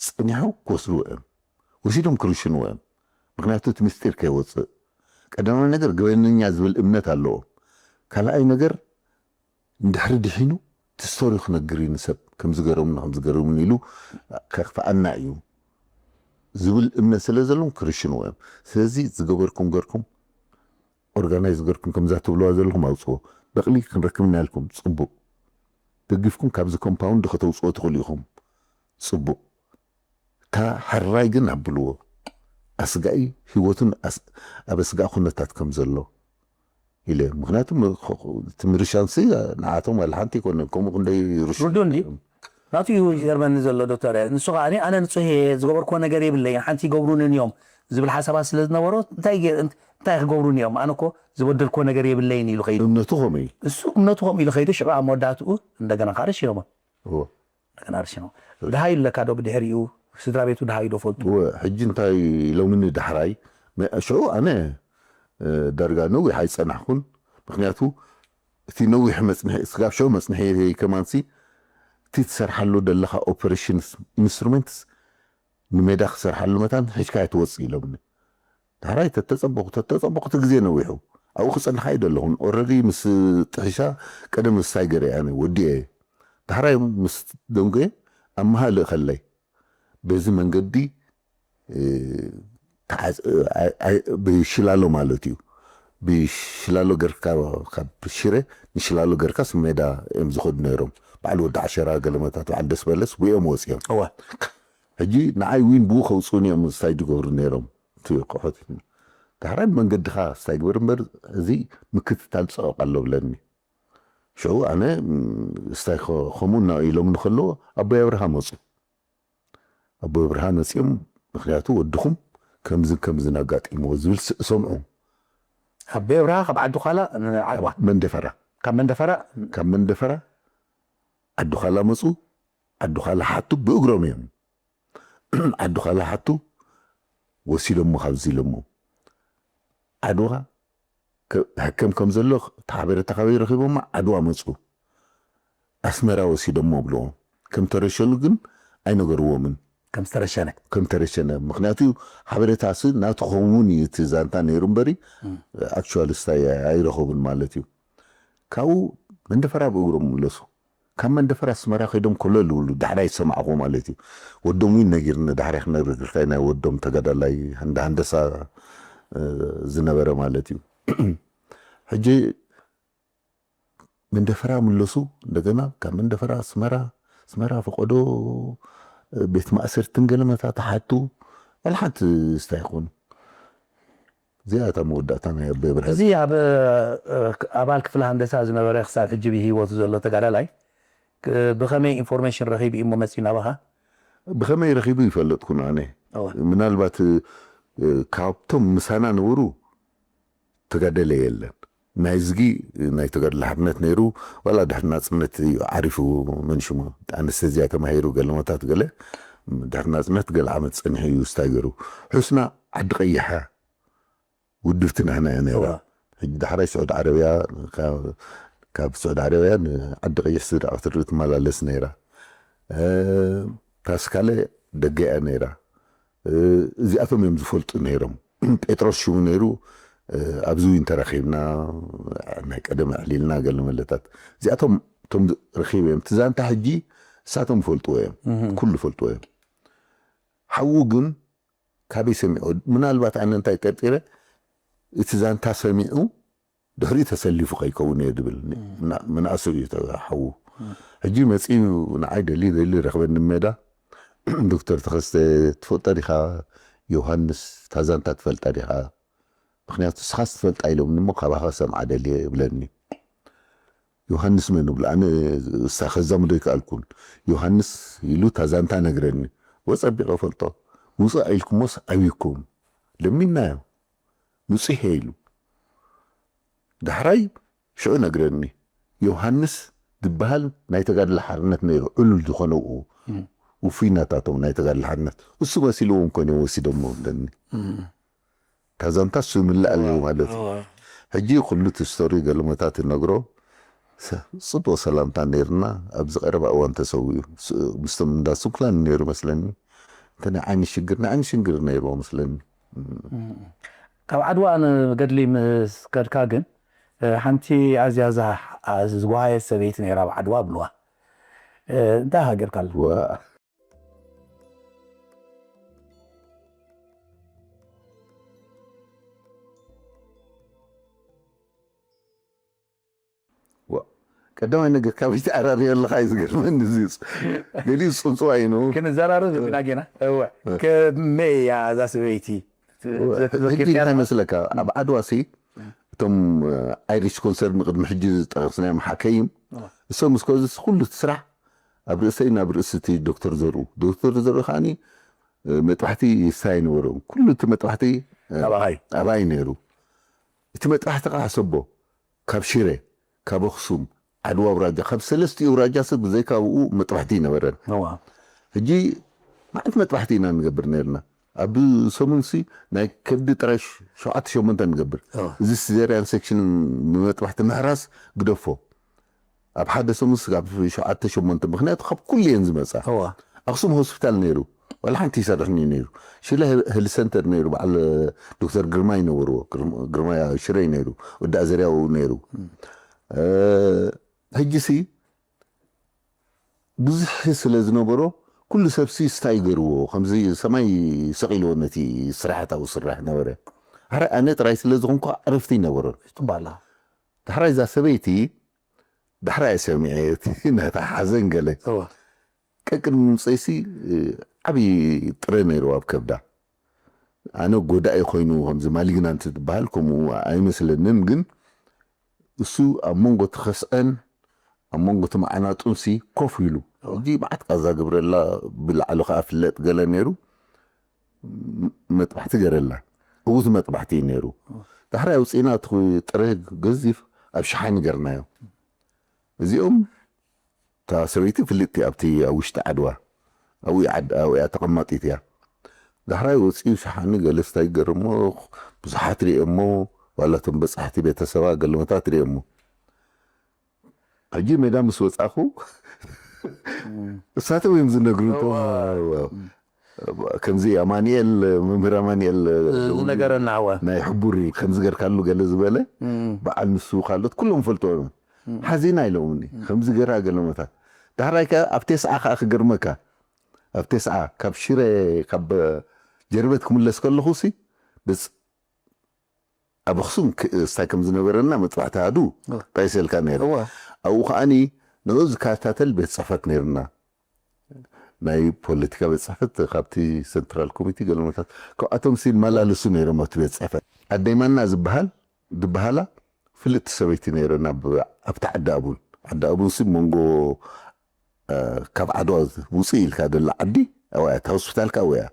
ፀኒሑ ክወስድዎ እዮም ወሲዶም ክርሽንዎ እዮም። ምክንያቱ እቲ ምስጢር ከይወፅእ ቀዳማዊ ነገር ገበነኛ ዝብል እምነት ኣለዎም። ካልኣይ ነገር እንድሕሪ ድሒኑ እቲ ስቶሪ ክነግር እዩ ንሰብ ከምዝገረሙኒ ከምዝገረሙኒ ኢሉ ከኽፍኣና እዩ ዝብል እምነት ስለ ዘለዎም ክርሽንዎ እዮም። ስለዚ ዝገበርኩም ገርኩም ኦርጋናይዝ ገርኩም ከምዛ ትብልዋ ዘለኹም ኣውፅዎ። በቕሊ ክንረክብና ኢልኩም ፅቡቕ ደጊፍኩም ካብዚ ኮምፓውንድ ከተውፅዎ ትኽእሉ ኢኹም። ፅቡቕ እታ ሕራይ ግን ኣብልዎ ኣስጋኢ ህይወቱን ኣስ- ኣብ ኣስጋኢ ኩነታት ከም ዘሎ ኢለ። ምክንያቱ እቲ ምርሻንሲ ንዓቶም ዋላ ሓንቲ ይኮነ ከምኡ ክንደይ ርሹ ርዱ እንዲ ናቱ እዩ ዝገርመኒ ዘሎ ዶክተር። ንሱ ከዓ ኣነ ንፁህ እየ ዝገበርክዎ ነገር የብለይን ሓንቲ ይገብሩንን እዮም ዝብል ሓሳባት ስለ ዝነበሮ እንታይ ገ- እንታይ ክገብሩን እዮም ኣነ እኮ ዝበደልክዎ ነገር የብለይን ኢሉ ከይዱ። እምነቱ ከምኡ እዩ። እሱ እምነቱ ከምኡ ኢሉ ከይዱ ሽዑ ኣብ መወዳእትኡ እንደገና ከዓ ረሽኖሞ እዎ። እንደገና ረሽኖ ድሃይ ኣለካ ዶ ብድሕሪኡ ስድራ ቤቱ ድሃይ ዶ ፈልጡ? እወ፣ ሕጂ እንታይ ኢሎምኒ ዳሕራይ መ- ሽዑ ኣነ እ፣ ዳርጋ ነዊሕ ኣይፀናሕኩን። ምክንያቱ እቲ ነዊሕ መፅንሒ ስጋብ ሽዑ መፅንሒ ከማንሲ እቲ ትሰርሓሉ ደለካ ኦፐሬሽንስ ኢንስትሩመንትስ ንሜዳ ክሰርሓሉ መታን ሒዝካ ኣይትወፅእ ኢሎምኒ። ዳሕራይ ተተፀበኹ ተተፀበኹ እቲ ግዜ ነዊሑ ኣብኡ ክፀንሕ ኣይደለኹን። ኦረዲ ምስ ጥሒሻ ቀደም ንሳይ ገረ ኣነ ወዲኤ ዳሕራይ ምስ ደንጎየ ኣብ መሃ ልእኸለይ በዚ መንገዲ እ፣ ተዓጽ- ኣይ- ኣይ- ብሽላሎ ማለት እዩ። ብሽላሎ ገርካ ካብ ሽረ ንሽላሎ ገርካስ ሜዳ እዮም ዝኸዱ ነይሮም። በዓል ወዲ ዓሸራ ገለመታት በዓል ደስ በለስ ብኦም ወፂኦም። እወ ሕጂ ንዓይ ዊን ብኡ ከውፅኡኒ እዮም ስታይ ዝገብሩ ነይሮም። እቲ ቆሖት ዳሕራይ መንገድኻ ስታይ ግበር እምበር እዚ ምክትታል ፀቐቕ ኣሎ ብለኒ። ሽዑ ኣነ ም፣ ስታይ ከ- ከምኡ እና ኢሎም ንከለዎ ኣቦይ ኣብርሃ መፁ። ኣቦይ ኣብርሃ መፂኦም ምክንያቱ ወድኹም ከምዝን ከምዝን ኣጋጢምዎ ዝብል ስ- ሰምዑ። ኣቦይ ኣብርሃ ካብ ዓዲ ኳላ ዓድዋ መንደፈራ ካብ መንደፈራ ካብ መንደፈራ ዓዲ ኳላ መፁ። ዓዲ ኳላ ሓቱ ብእግሮም እዮም። ዓዲ ኳላ ሓቱ ወሲዶሞ ካብዚ ኢሎሞ ዓድዋ ከ- ሕከም ከም ዘሎ እቲ ሓበሬታ ካበይ ረኺቦማ? ዓድዋ መፁ። ኣስመራ ወሲዶሞ ብልዎ። ከም ተረሸኑ ግን ኣይነገርዎምን። ከም ዝተረሸነ ከም ተረሸነ ምክንያቱ ሓበሬታስ ናቱ ከውን እዩ እቲ ዛንታ ነይሩ እምበሪ ኣክቹዋሊ ስታይ ኣይረኸቡን ማለት እዩ። ካብኡ መንደፈራ ብእግሮም ምለሱ። ካብ መንደፈራ ኣስመራ ከይዶም ኮለል ይብሉ ዳሕራይ ዝሰማዕኹ ማለት እዩ። ወዶም እውን ነጊርኒ ዳሕራይ ክነግረካ ናይ ወዶም ተጋዳላይ እንዳ ሃንደሳ ዝነበረ ማለት እዩ። ሕጂ መንደፈራ ምለሱ። እንደገና ካብ መንደፈራ ኣስመራ ኣስመራ ፈቀዶ ቤት ማእሰርትን ገለመታ ተሓቱ። ዋላ ሓንቲ ስታይ ይኹን እዚኣ እታ መወዳእታ ናይ ኣቦይ ብርሃን። እዚ ኣብ ኣባል ክፍሊ ሃንደሳ ዝነበረ ክሳብ ሕጂ ብሂወቱ ዘሎ ተጋዳላይ ብኸመይ ኢንፎርሜሽን ረኺቡ እሞ መፂኡ ናባኻ? ብኸመይ ረኺቡ ይፈለጥኩን ኣነ። ምናልባት ካብቶም ምሳና ነበሩ ተጋደለ የለን። ናይ ዝጊ ናይ ተጋድሎ ሓርነት ነይሩ። ዋላ ድሕሪ ናፅነት እዩ ዓሪፉ። መንሽሙ ኣነስተዚያ ተማሂሩ ገለመታት ገለ ድሕሪ ናፅነት ገለ ዓመት ፀኒሑ እዩ ስታይ ገይሩ። ሕስና ዓዲ ቀይሐ ውድብቲ ንሕና እያ ነይራ። ሕጂ ዳሕራይ ስዑድ ዓረብያ ካብ ስዑድ ዓረብያ ንዓዲ ቀይሕ ስድራ ክትርኢ ትመላለስ ነይራ። ታስካለ ደገ እያ ነይራ። እዚኣቶም እዮም ዝፈልጡ ነይሮም። ጴጥሮስ ሽሙ ነይሩ። ኣብዚ እውን ተረኺብና ናይ ቀደም ኣዕሊልና ገለ መለታት እዚኣቶም እቶም ረኺበ እዮም። እቲ ዛንታ ሕጂ እሳቶም ይፈልጥዎ እዮም። ኩሉ ይፈልጥዎ እዮም። ሓዉ ግን ካበይ ሰሚዑ? ምናልባት ኣነ እንታይ ጠርጢረ እቲ ዛንታ ሰሚዑ ድሕሪኡ ተሰሊፉ ከይከውን እየ ዝብል ምንኣሰብ እዩ ሓዉ። ሕጂ መፂኡ ንዓይ ደሊ ደሊ ረኽበኒ ሜዳ ዶክተር ተኸስተ ትፈልጣ ዲኻ? ዮሃንስ ታዛንታ ትፈልጣ ዲኻ? ምክንያቱ ንስኻስ ትፈልጣ ኢሎምኒ እሞ ካባኻ ሰምዓ ደልየ ይብለኒ። ዮሃንስ መን ብሎ ኣነ እሳ ከዛምዶ ይከኣልኩን። ዮሃንስ ኢሉ ታዛንታ ነግረኒ። ወፀቢቐ ፈልጦ ውፅእ ኢልኩሞስ ኣብይኩም ለሚናዮ ንፁሕ ኢሉ ዳሕራይ ሽዑ ነግረኒ። ዮሃንስ ዝበሃል ናይ ተጋድሎ ሓርነት ነይሩ ዕሉል ዝኾነ ውፉይ ናታቶም ናይ ተጋድሎ ሓርነት እሱ መሲልዎም ኮነ ወሲዶሞ ብለኒ። ታዛንታ እሱ ይምላእ ኣለዎ ማለት እዩ። ሕጂ ኩሉ እቲ ስቶሪ ገለመታት ነግሮ። ፅቡቅ ሰላምታ ነይርና ኣብዚ ቀረባ እዋን ተሰዊኡ ምስቶም እንዳ ሱክላን ነይሩ መስለኒ። እንተ ናይ ዓይኒ ሽግር ናይ ዓይኒ ሽግር ነይርዎ መስለኒ። ካብ ዓድዋ ንገድሊ ምስ ከድካ ግን ሓንቲ ኣዝያ ዝጓሃየት ሰበይቲ ነይራ ኣብ ዓድዋ ብልዋ። እንታይ ሃገርካ ኣሎ? ቀዳማይ ነገር ካበይ ትዓራርዮ ኣለኻ እዩ ዝገርመኒ። እዚ ገሊኡ ዝፅንፅዋ እዩ ነው። ክንዘራረብ ዘለና ጌና። እወ። ከመይ እያ እዛ ሰበይቲ? ሕጂ እንታይ መስለካ ኣብ ዓድዋ ሲ እቶም ኣይሪሽ ኮንሰርን ቅድሚ ሕጂ ዝጠቀስናዮም ሓከይም እሶም እስከዚ ኩሉ እቲ ስራሕ ኣብ ርእሰይ ናብ ርእሲ እቲ ዶክተር ዘርኡ ዶክተር ዘርኡ ከዓኒ መጥባሕቲ ይስታይ ነበሮም ኩሉ እቲ መጥባሕቲ ኣባይ ኣባይ ነይሩ። እቲ መጥባሕቲ ከዓ ሰቦ ካብ ሽረ ካብ ኣክሱም ዓድዋ ኣውራጃ ካብ ሰለስቲኡ ኣውራጃ ሰብ ብዘይካ ብኡ መጥባሕቲ ይነበረን። ሕጂ መዓት መጥባሕቲ ኢና ንገብር ነርና ኣብ ሰሙንሲ ናይ ከብዲ ጥራይ ሸውዓተ ሸሞንተ ንገብር። እዚ ሲዘርያን ሴክሽን ንመጥባሕቲ ምሕራስ ግደፎ ኣብ ሓደ ሰሙንሲ ካብ ሸውዓተ ሸሞንተ ምክንያቱ ካብ ኩሉ እየን ዝመፃ። ኣክሱም ሆስፒታል ነይሩ ዋላ ሓንቲ ይሰርሕኒ ነይሩ። ሽለ ህል ሰንተር ነይሩ በዓል ዶክተር ግርማ ይነበርዎ። ግርማ ሽረይ ነይሩ ወዲ ኣዘርያው ነይሩ። ሕጂሲ ብዙሕ ስለ ዝነበሮ ኩሉ ሰብሲ ስታይ ገርዎ ከምዚ ሰማይ ሰቒልዎ ነቲ ስራሕታዊ ስራሕ ነበረ። ዳሕራይ ኣነ ጥራይ ስለ ዝኾንኩ ዕረፍቲ ይነበሮን። ትባላ ዳሕራይ እዛ ሰበይቲ ዳሕራይ ሰሚዐ እቲ ነታ ሓዘን ገለ እወ ቀቅድሚ ምምፀይሲ ዓብዪ ጥረ ነይርዋ ኣብ ከብዳ። ኣነ ጎዳኢ ኮይኑ ከምዚ ማሊግናንት ዝበሃል ከምኡ ኣይመስለንን፣ ግን እሱ ኣብ መንጎ ትኸስዐን ኣብ መንጎ ትመዓናጡንሲ ኮፍ ኢሉ ሕጂ መዓት ቃዛ ግብረላ ብላዕሊ ከዓ ፍለጥ ገለ ነይሩ። መጥባሕቲ ገረላ እውት መጥባሕቲ እዩ ነይሩ። ዳሕራይ ኣውፅእና እቲ ጥረ ገዚፍ ኣብ ሸሓኒ ገርናዮ። እዚኦም እታ ሰበይቲ ፍልጥቲ ኣብቲ ኣብ ውሽጢ ዓድዋ ኣብኡ ዓድ ኣብያ ተቐማጢት እያ። ዳሕራይ ወፂኡ ሸሓኒ ገለስታ ይገርሞ ብዙሓት ሪኦሞ ዋላቶም በፃሕቲ ቤተሰባ ገለመታት ሪኦሞ ሕጂ ሜዳ ምስ ወፃኹ እሳቶም እዮም ዝነግሩ። ከምዚ ኣማንኤል መምህር ኣማንኤል ዝነገረና እወ ናይ ሕቡር ከምዚ ገርካሉ ገለ ዝበለ በዓል ንሱ ካልኦት ኩሎም ፈልጥዎ እዮም። ሓዚና ኢሎምኒ ከምዚ ገራ ገለመታት። ዳሕራይ ከ ኣብ ቴስዓ ከዓ ክገርመካ ኣብ ቴስዓ ካብ ሽረ ካብ ጀርበት ክምለስ ከለኹ ሲ ብፅ ኣብ ኣኽሱም ክእስታይ ከም ዝነበረና መጥባሕቲ ኣሃዱ ጠቂሰልካ ነይረ። እወ ኣብኡ ከዓኒ ንኡ ዝከታተል ቤት ፅሕፈት ነይርና። ናይ ፖለቲካ ቤት ፅሕፈት ካብቲ ሰንትራል ኮሚቴ ገለመታት ካብኣቶም ሲ ይመላለሱ ነይሮም ኣብቲ ቤት ፅሕፈት። ኣደይ ማና ዝበሃል ዝበሃላ ፍልጥቲ ሰበይቲ ነይረን ኣብ ኣብቲ ዓዲ ኣቡን። ዓዲ ኣቡን ሲ መንጎ ካብ ዓድዋ ውፅእ ኢልካ ደላ ዓዲ ኣብያ እታ ሆስፒታል ከዓ ኣብያ።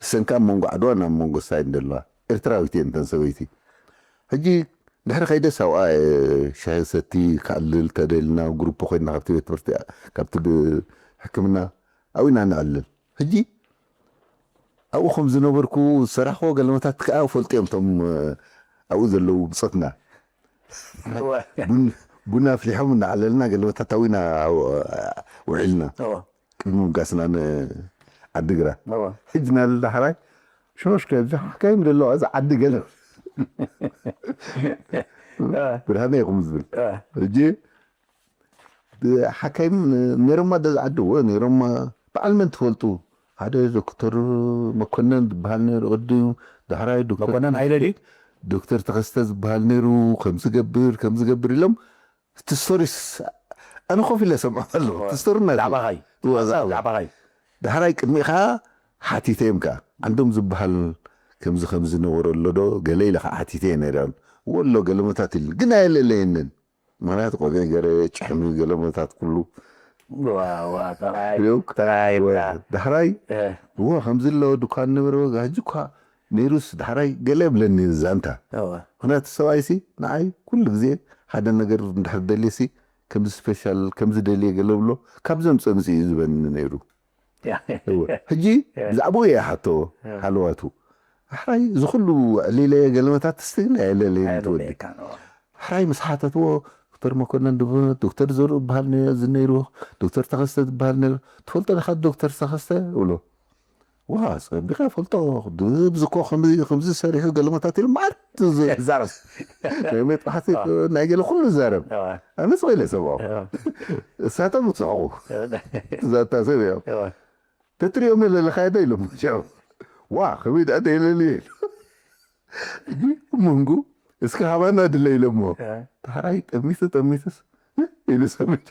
እሰን ከዓ መንጎ ዓድዋ ናብ መንጎ ሳይን ደለዋ ኤርትራዊት እየን እተን ሰበይቲ። ሕጂ ድሕሪ ከይደስ ኣብኣ ሻሂ ሰቲ ክኣልል ተደልና ግሩፕ ኮይና ካብቲ ቤት ትምህርቲ ካብቲ ሕክምና ኣብና ንኣልል። ሕጂ ኣብኡ ከም ዝነበርኩ ዝሰራሕክዎ ገለመታት ከዓ ፈልጡ እዮም እቶም ኣብኡ ዘለዉ ብፆትና ቡና ኣፍሊሖም እናዓለልና ገለመታት ኣብና ውዒልና ቅድሚ ምጋስና ንዓዲግራት። ሕጂ ናለ ዳሕራይ ሸወሽከ እዚ ሓካይም ዘለዋ እዚ ዓዲ ገለ ብርሃነ ይኹም ዝብል ሕጂ ሓካይም ነይሮማ ደዚ ዓዲ እወ ነይሮማ። በዓል መን ትፈልጡ? ሓደ ዶክተር መኮነን ዝበሃል ነይሩ ቅድም። ዳሕራይ ዶክተር መኮነን ሃይለ ድዩ? ዶክተር ተኸስተ ዝበሃል ነይሩ። ከም ዝገብር ከም ዝገብር ኢሎም እቲ ስቶሪስ ኣነ ኮፍ ኢለ ሰምዖ ኣለኹ። እቲ ስቶሪ ናይ ዛዕባኻይ እወ፣ ዛዕባ- ዛዕባ። ዛዕባኻይ ዳሕራይ ቅድሚኡ ከዓ ሓቲተ እዮም ከዓ ዓንዶም ዝበሃል ከምዚ ከምዚ ነበረ ኣሎ ዶ ገለ ኢለ ከዓ ሓቲተ እየ ነይረ። ወሎ ገለመታት ኢሉ ግን ኣየለለየንን። ምክንያቱ ቆቢዕ ገረ ጭሕሚ ገለመታት ኩሉ ዋ፣ ዋ፣ ተራይ- ሪኦ ተራይ- ዳሕራይ እ፣ እዎ ከምዚ ኣሎ ድኳን ነበረ ወጋ ሕጂ እኳ ነይሩስ ዳሕራይ ገለ የብለኒ ዛንታ። እወ። ምክንያቱ ሰብኣይሲ ንዓይ ኩሉ ግዜ ሓደ ነገር እንድሕር ደልየሲ ከምዚ ስፔሻል ከምዚ ደልየ ገለ ብሎ ካብ ዘምፀ ምፅ እዩ ዝበኒ ነይሩ። ያ። እወ። ሕጂ ብዛዕባኡ እየ ሓቶ ሃለዋቱ ሕራይ ዝኩሉ ዕሊለ ገለመታት ትስትግና የለለየ ትወዲ ኣየለለየካን፣ እወ። ሕራይ ምስ ሓተትዎ ዶክተር መኮነን ድብነት ዶክተር ዘርኡ ዝበሃል ነ- ዝነይሩ ዶክተር ተኸስተ ዝበሃል ነይሩ። ትፈልጦ ዲኻ ዶክተር ተኸስተ እብሎ። ዋ ጸቢቐ ፈልጦ ድብዚ እኮ ከምዚ ከምዚ ሰሪሑ ገለመታት ኢሉ ማለት ዛረብ ናይ መጥባሕቲ ናይ ገለ ኩሉ ዛረብ እወ። ኣነ ጽቕ ኢለ ሰብኦ እወ። እሳቶም ይስሕቑ እወ። ዛታ ሰብ እዮም እወ። ተትሪኦም የለለኻዮ ዶ ኢሎም ሻው ዋ ከመይ ደኣ ደይለሊ መንጉ እስኪ ሃባና ድለ ኢሎሞ ታራይ ጠሚቱ ጠሚቱስ ኢሉ ሰሚት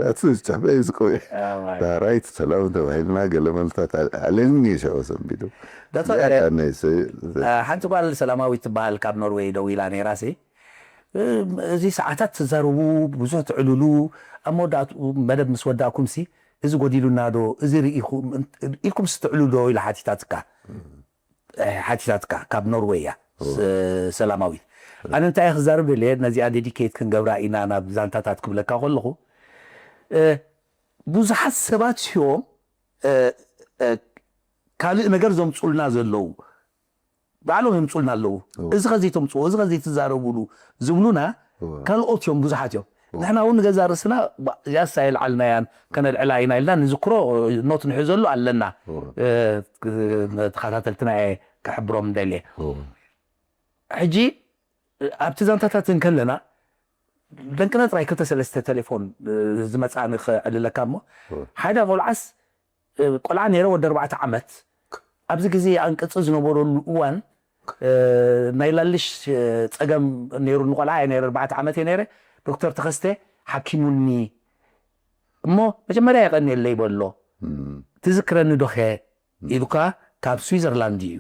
ኣትስ ጨበ ይስቆ ታራይ ሰላም ተባሂልና ገለ መልታት ኣለኒ ሸው ሰንቢዱ ዶክተር፣ እ፣ ሓንቲ ጓል ሰላማዊት ትበሃል ካብ ኖርዌይ ደው ኢላ ነይራ ሲ እ፣ እዚ ሰዓታት ትዛረቡ ብዙሕ ትዕልሉ ኣብ መወዳእትኡ መደብ ምስ ወዳእኩም ሲ እዚ ጎዲሉና ዶ እዚ ርኢኹም ኢልኩም ስትዕሉ ዶ ኢላ ሓቲታትካ እ፣ ሓቲታትካ ካብ ኖርዌይ እያ ስ- ሰላማዊት ኣነ እንታይ ክዛርብ ደልየ ነዚኣ ዴዲኬት ክንገብራ ኢና ናብ ዛንታታት ክብለካ ከለኹ እ፣ ብዙሓት ሰባት እዮም እ፣ እ፣ ካልእ ነገር ዘምፁልና ዘለዉ ባዕሎም የምፁልና ኣለዉ እዚ ከዘይተምፅዎ እዚ ከዘይትዛረቡሉ ዝብሉና ካልኦት እዮም ብዙሓት እዮም ንሕና እውን ንገዛ ርእስና እዚኣ ሳይ ልዓልናያን ከነልዕላ ኢና ኢልና ንዝክሮ ኖት ንሕዘሉ ኣለና ተኸታተልትና እየ ክሕብሮም ደልየ ሕጂ ኣብቲ ዛንታታት እንከለና ደንቅና ጥራይ ክልተ ሰለስተ ቴሌፎን ዝመፅኣኒ ክዕልለካ እሞ ሓደ ቆልዓስ ቆልዓ ነይረ ወዲ ኣርባዕተ ዓመት ኣብዚ ግዜ ኣንቅፂ ዝነበረሉ እዋን እ፣ ናይ ላልሽ፣ እ፣ ጸገም ነይሩ ንቆልዓ እየ ነይረ፣ ኣርባዕተ ዓመት እየ ነይረ። ዶክተር ተኸስተ ሓኪሙኒ እሞ መጀመርያ የቐንየለይ በሎ። "ትዝክረኒ ዶኸ?" ኢሉካ፣ ካብ ስዊዘርላንድ እዩ።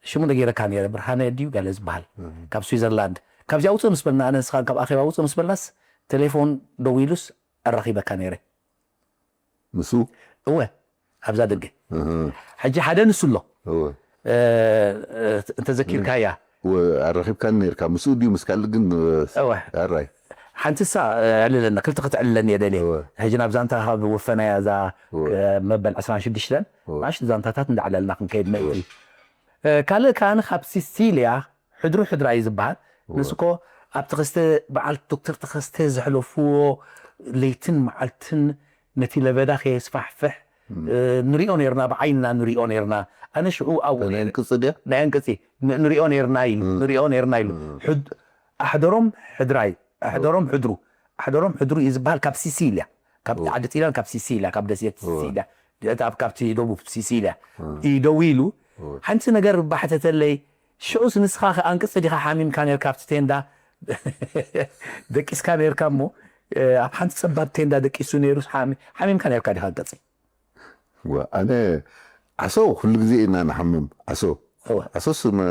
ሽሙ ነጊረካ ነይረ፣ ብርሃነ ድዩ ገለ ዝበሃል፣ ካብ ስዊዘርላንድ። ካብዚኣ ውፅእ ምስ በልና፣ ኣነ ንስኻን ካብ ኣኼባ ውፅእ ምስ በልናስ፣ ቴሌፎን ደዊሉስ ኣራኺበካ ነይረ። ምስ እወ፣ ኣብዛ ደገ። ሕጂ ሓደ ንሱ ኣሎ። እ፣ እ፣ እንተዘኪርካያ። ኣራኺብካኒ ነይርካ። ምስኡ ድዩ ምስ ካልእ ግን? እወ። ኣራይ ሓንቲሳ፣ እ፣ ኣዕልለና፣ ክልተ ክትዕልለኒ እየ ደልየ። ሕጂ ናብ ዛንታ ካብ ወፈናያ እዛ፣ እ፣ መበል ዕስራን ሽዱሽተን፣ ንኣሽቱ ዛንታታት እንዳዕለልና ክንከይድ ምእንቲ። እ፣ ካልእ ከኣ ካብ ሲሲልያ ሕድሩ ሕድራ እዩ ዝበሃል። ንስኮ ኣብ ተኸስተ፣ በዓል ዶክተር ተኸስተ ዘሕለፍዎ ለይትን መዓልትን ነቲ ለበዳ ከየስፋሕፍሕ፣ እ፣ ንሪኦ ነይርና፣ ብዓይንና ንሪኦ ነይርና። ኣነ ሽዑ ኣብኡ ነይረ። ቅጽ ድያ? ናይ ኣንቅጺ ን-፣ ንሪኦ ነይርና ኢሉ፣ ንሪኦ ነይርና ኢሉ። ሕድ-፣ ኣሕደሮም ሕድራይ፣ ኣሕደሮም ሕድሩ፣ ኣሕደሮም ሕድሩ እዩ ዝበሃል፣ ካብ ሲሲልያ፣ ካብ ዓዲ ጢላን፣ ካብ ሲሲልያ፣ ካብ ደሴት ሲሲልያ፣ እቲ ኣብ፣ ካብቲ ደቡብ ሲሲልያ እዩ ደዊሉ። ሓንቲ ነገር ባሕተተለይ፣ ሽዑስ ንስኻ ከ ኣንቅጺ ዲኻ ሓሚምካ ነይርካ ኣብቲ ቴንዳ? ደቂስካ ነይርካ እሞ፣ እ፣ ኣብ ሓንቲ ጸባብ ቴንዳ ደቂሱ ነይሩስ ሓሚ-፣ ሓሚምካ ነይርካ ዲኻ ኣንቅጺ? ዋ፣ ኣነ ዓሶ ኩሉ ግዜ ኢና ንሓምም። ዓሶ። እወ። ዓሶስ መ-፣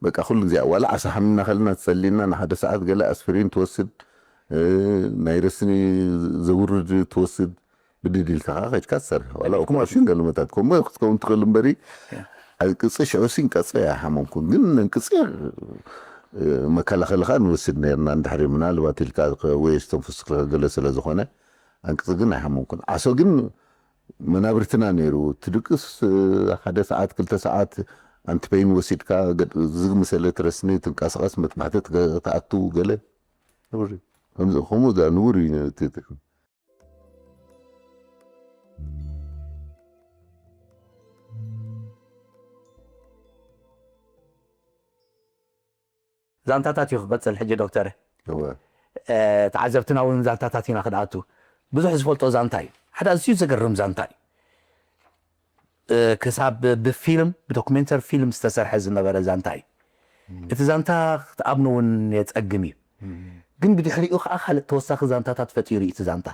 በቃ ኩሉ ግዜ፣ ዋላ ዓሶ ሓሚምና ከለና ትጸልየና፣ ንሓደ ሰዓት ገለ ኣስፕሪን ትወስድ፣ እ፣ ናይ ረስኒ ዘውርድ ትወስድ፣ ብድድ ኢልካ ከኣ ከይድካ ትሰርሕ። ዋላ ኦፕሬሽን ገለመታት ከምኡ ክትከውን ትኽእል እምበሪ፣ ኣንቅጺ ሽዑ ሲንቀጸ ኣይሓመምኩን። ግን ኣንቅጺ፣ እ፣ መከላኸሊ ከኣ ንወስድ ነይርና። እንድሕሪ ምናልባት ኢልካ ወይ ዝተንፍስ ገለ ስለ ዝኾነ፣ ኣንቅጺ ግን ኣይሓመምኩን። ዓሶ ግን መናብርትና ነይሩ። ትድቅስ፣ እ፣ ሓደ ሰዓት፣ ክልተ ሰዓት ኣንቲፔይን ወሲድካ፣ ገድ-፣ ዝግ ምሰለ ትረስኒ፣ ትንቀሳቐስ፣ መጥባሕቲ ትገ-፣ ትኣቱ፣ ገለ። ንቡር እዩ። ከምዚ፣ ከምኡ ዳ ንቡር እዩ። ነ-፣ ት-፣ ት-፣ ዛንታታት እዩ ክቐጽል ሕጂ ዶክተር። እወ። እ፣ ተዓዘብትና እውን ዛንታታት ኢና ክንኣቱ። ብዙሕ ዝፈልጦ ዛንታ እዩ። ሓደ ኣዝዩ ዘገርም ዛንታ እዩ። እ፣ ክሳብ ብፊልም፣ ብዶክሜንተሪ ፊልም ዝተሰርሐ ዝነበረ ዛንታ እዩ። እቲ ዛንታ ክትኣምኖ እውን የጸግም እዩ። ግን ብድሕሪኡ ከዓ ካልእ ተወሳኺ ዛንታታት ፈጢሩ እዩ እቲ ዛንታ።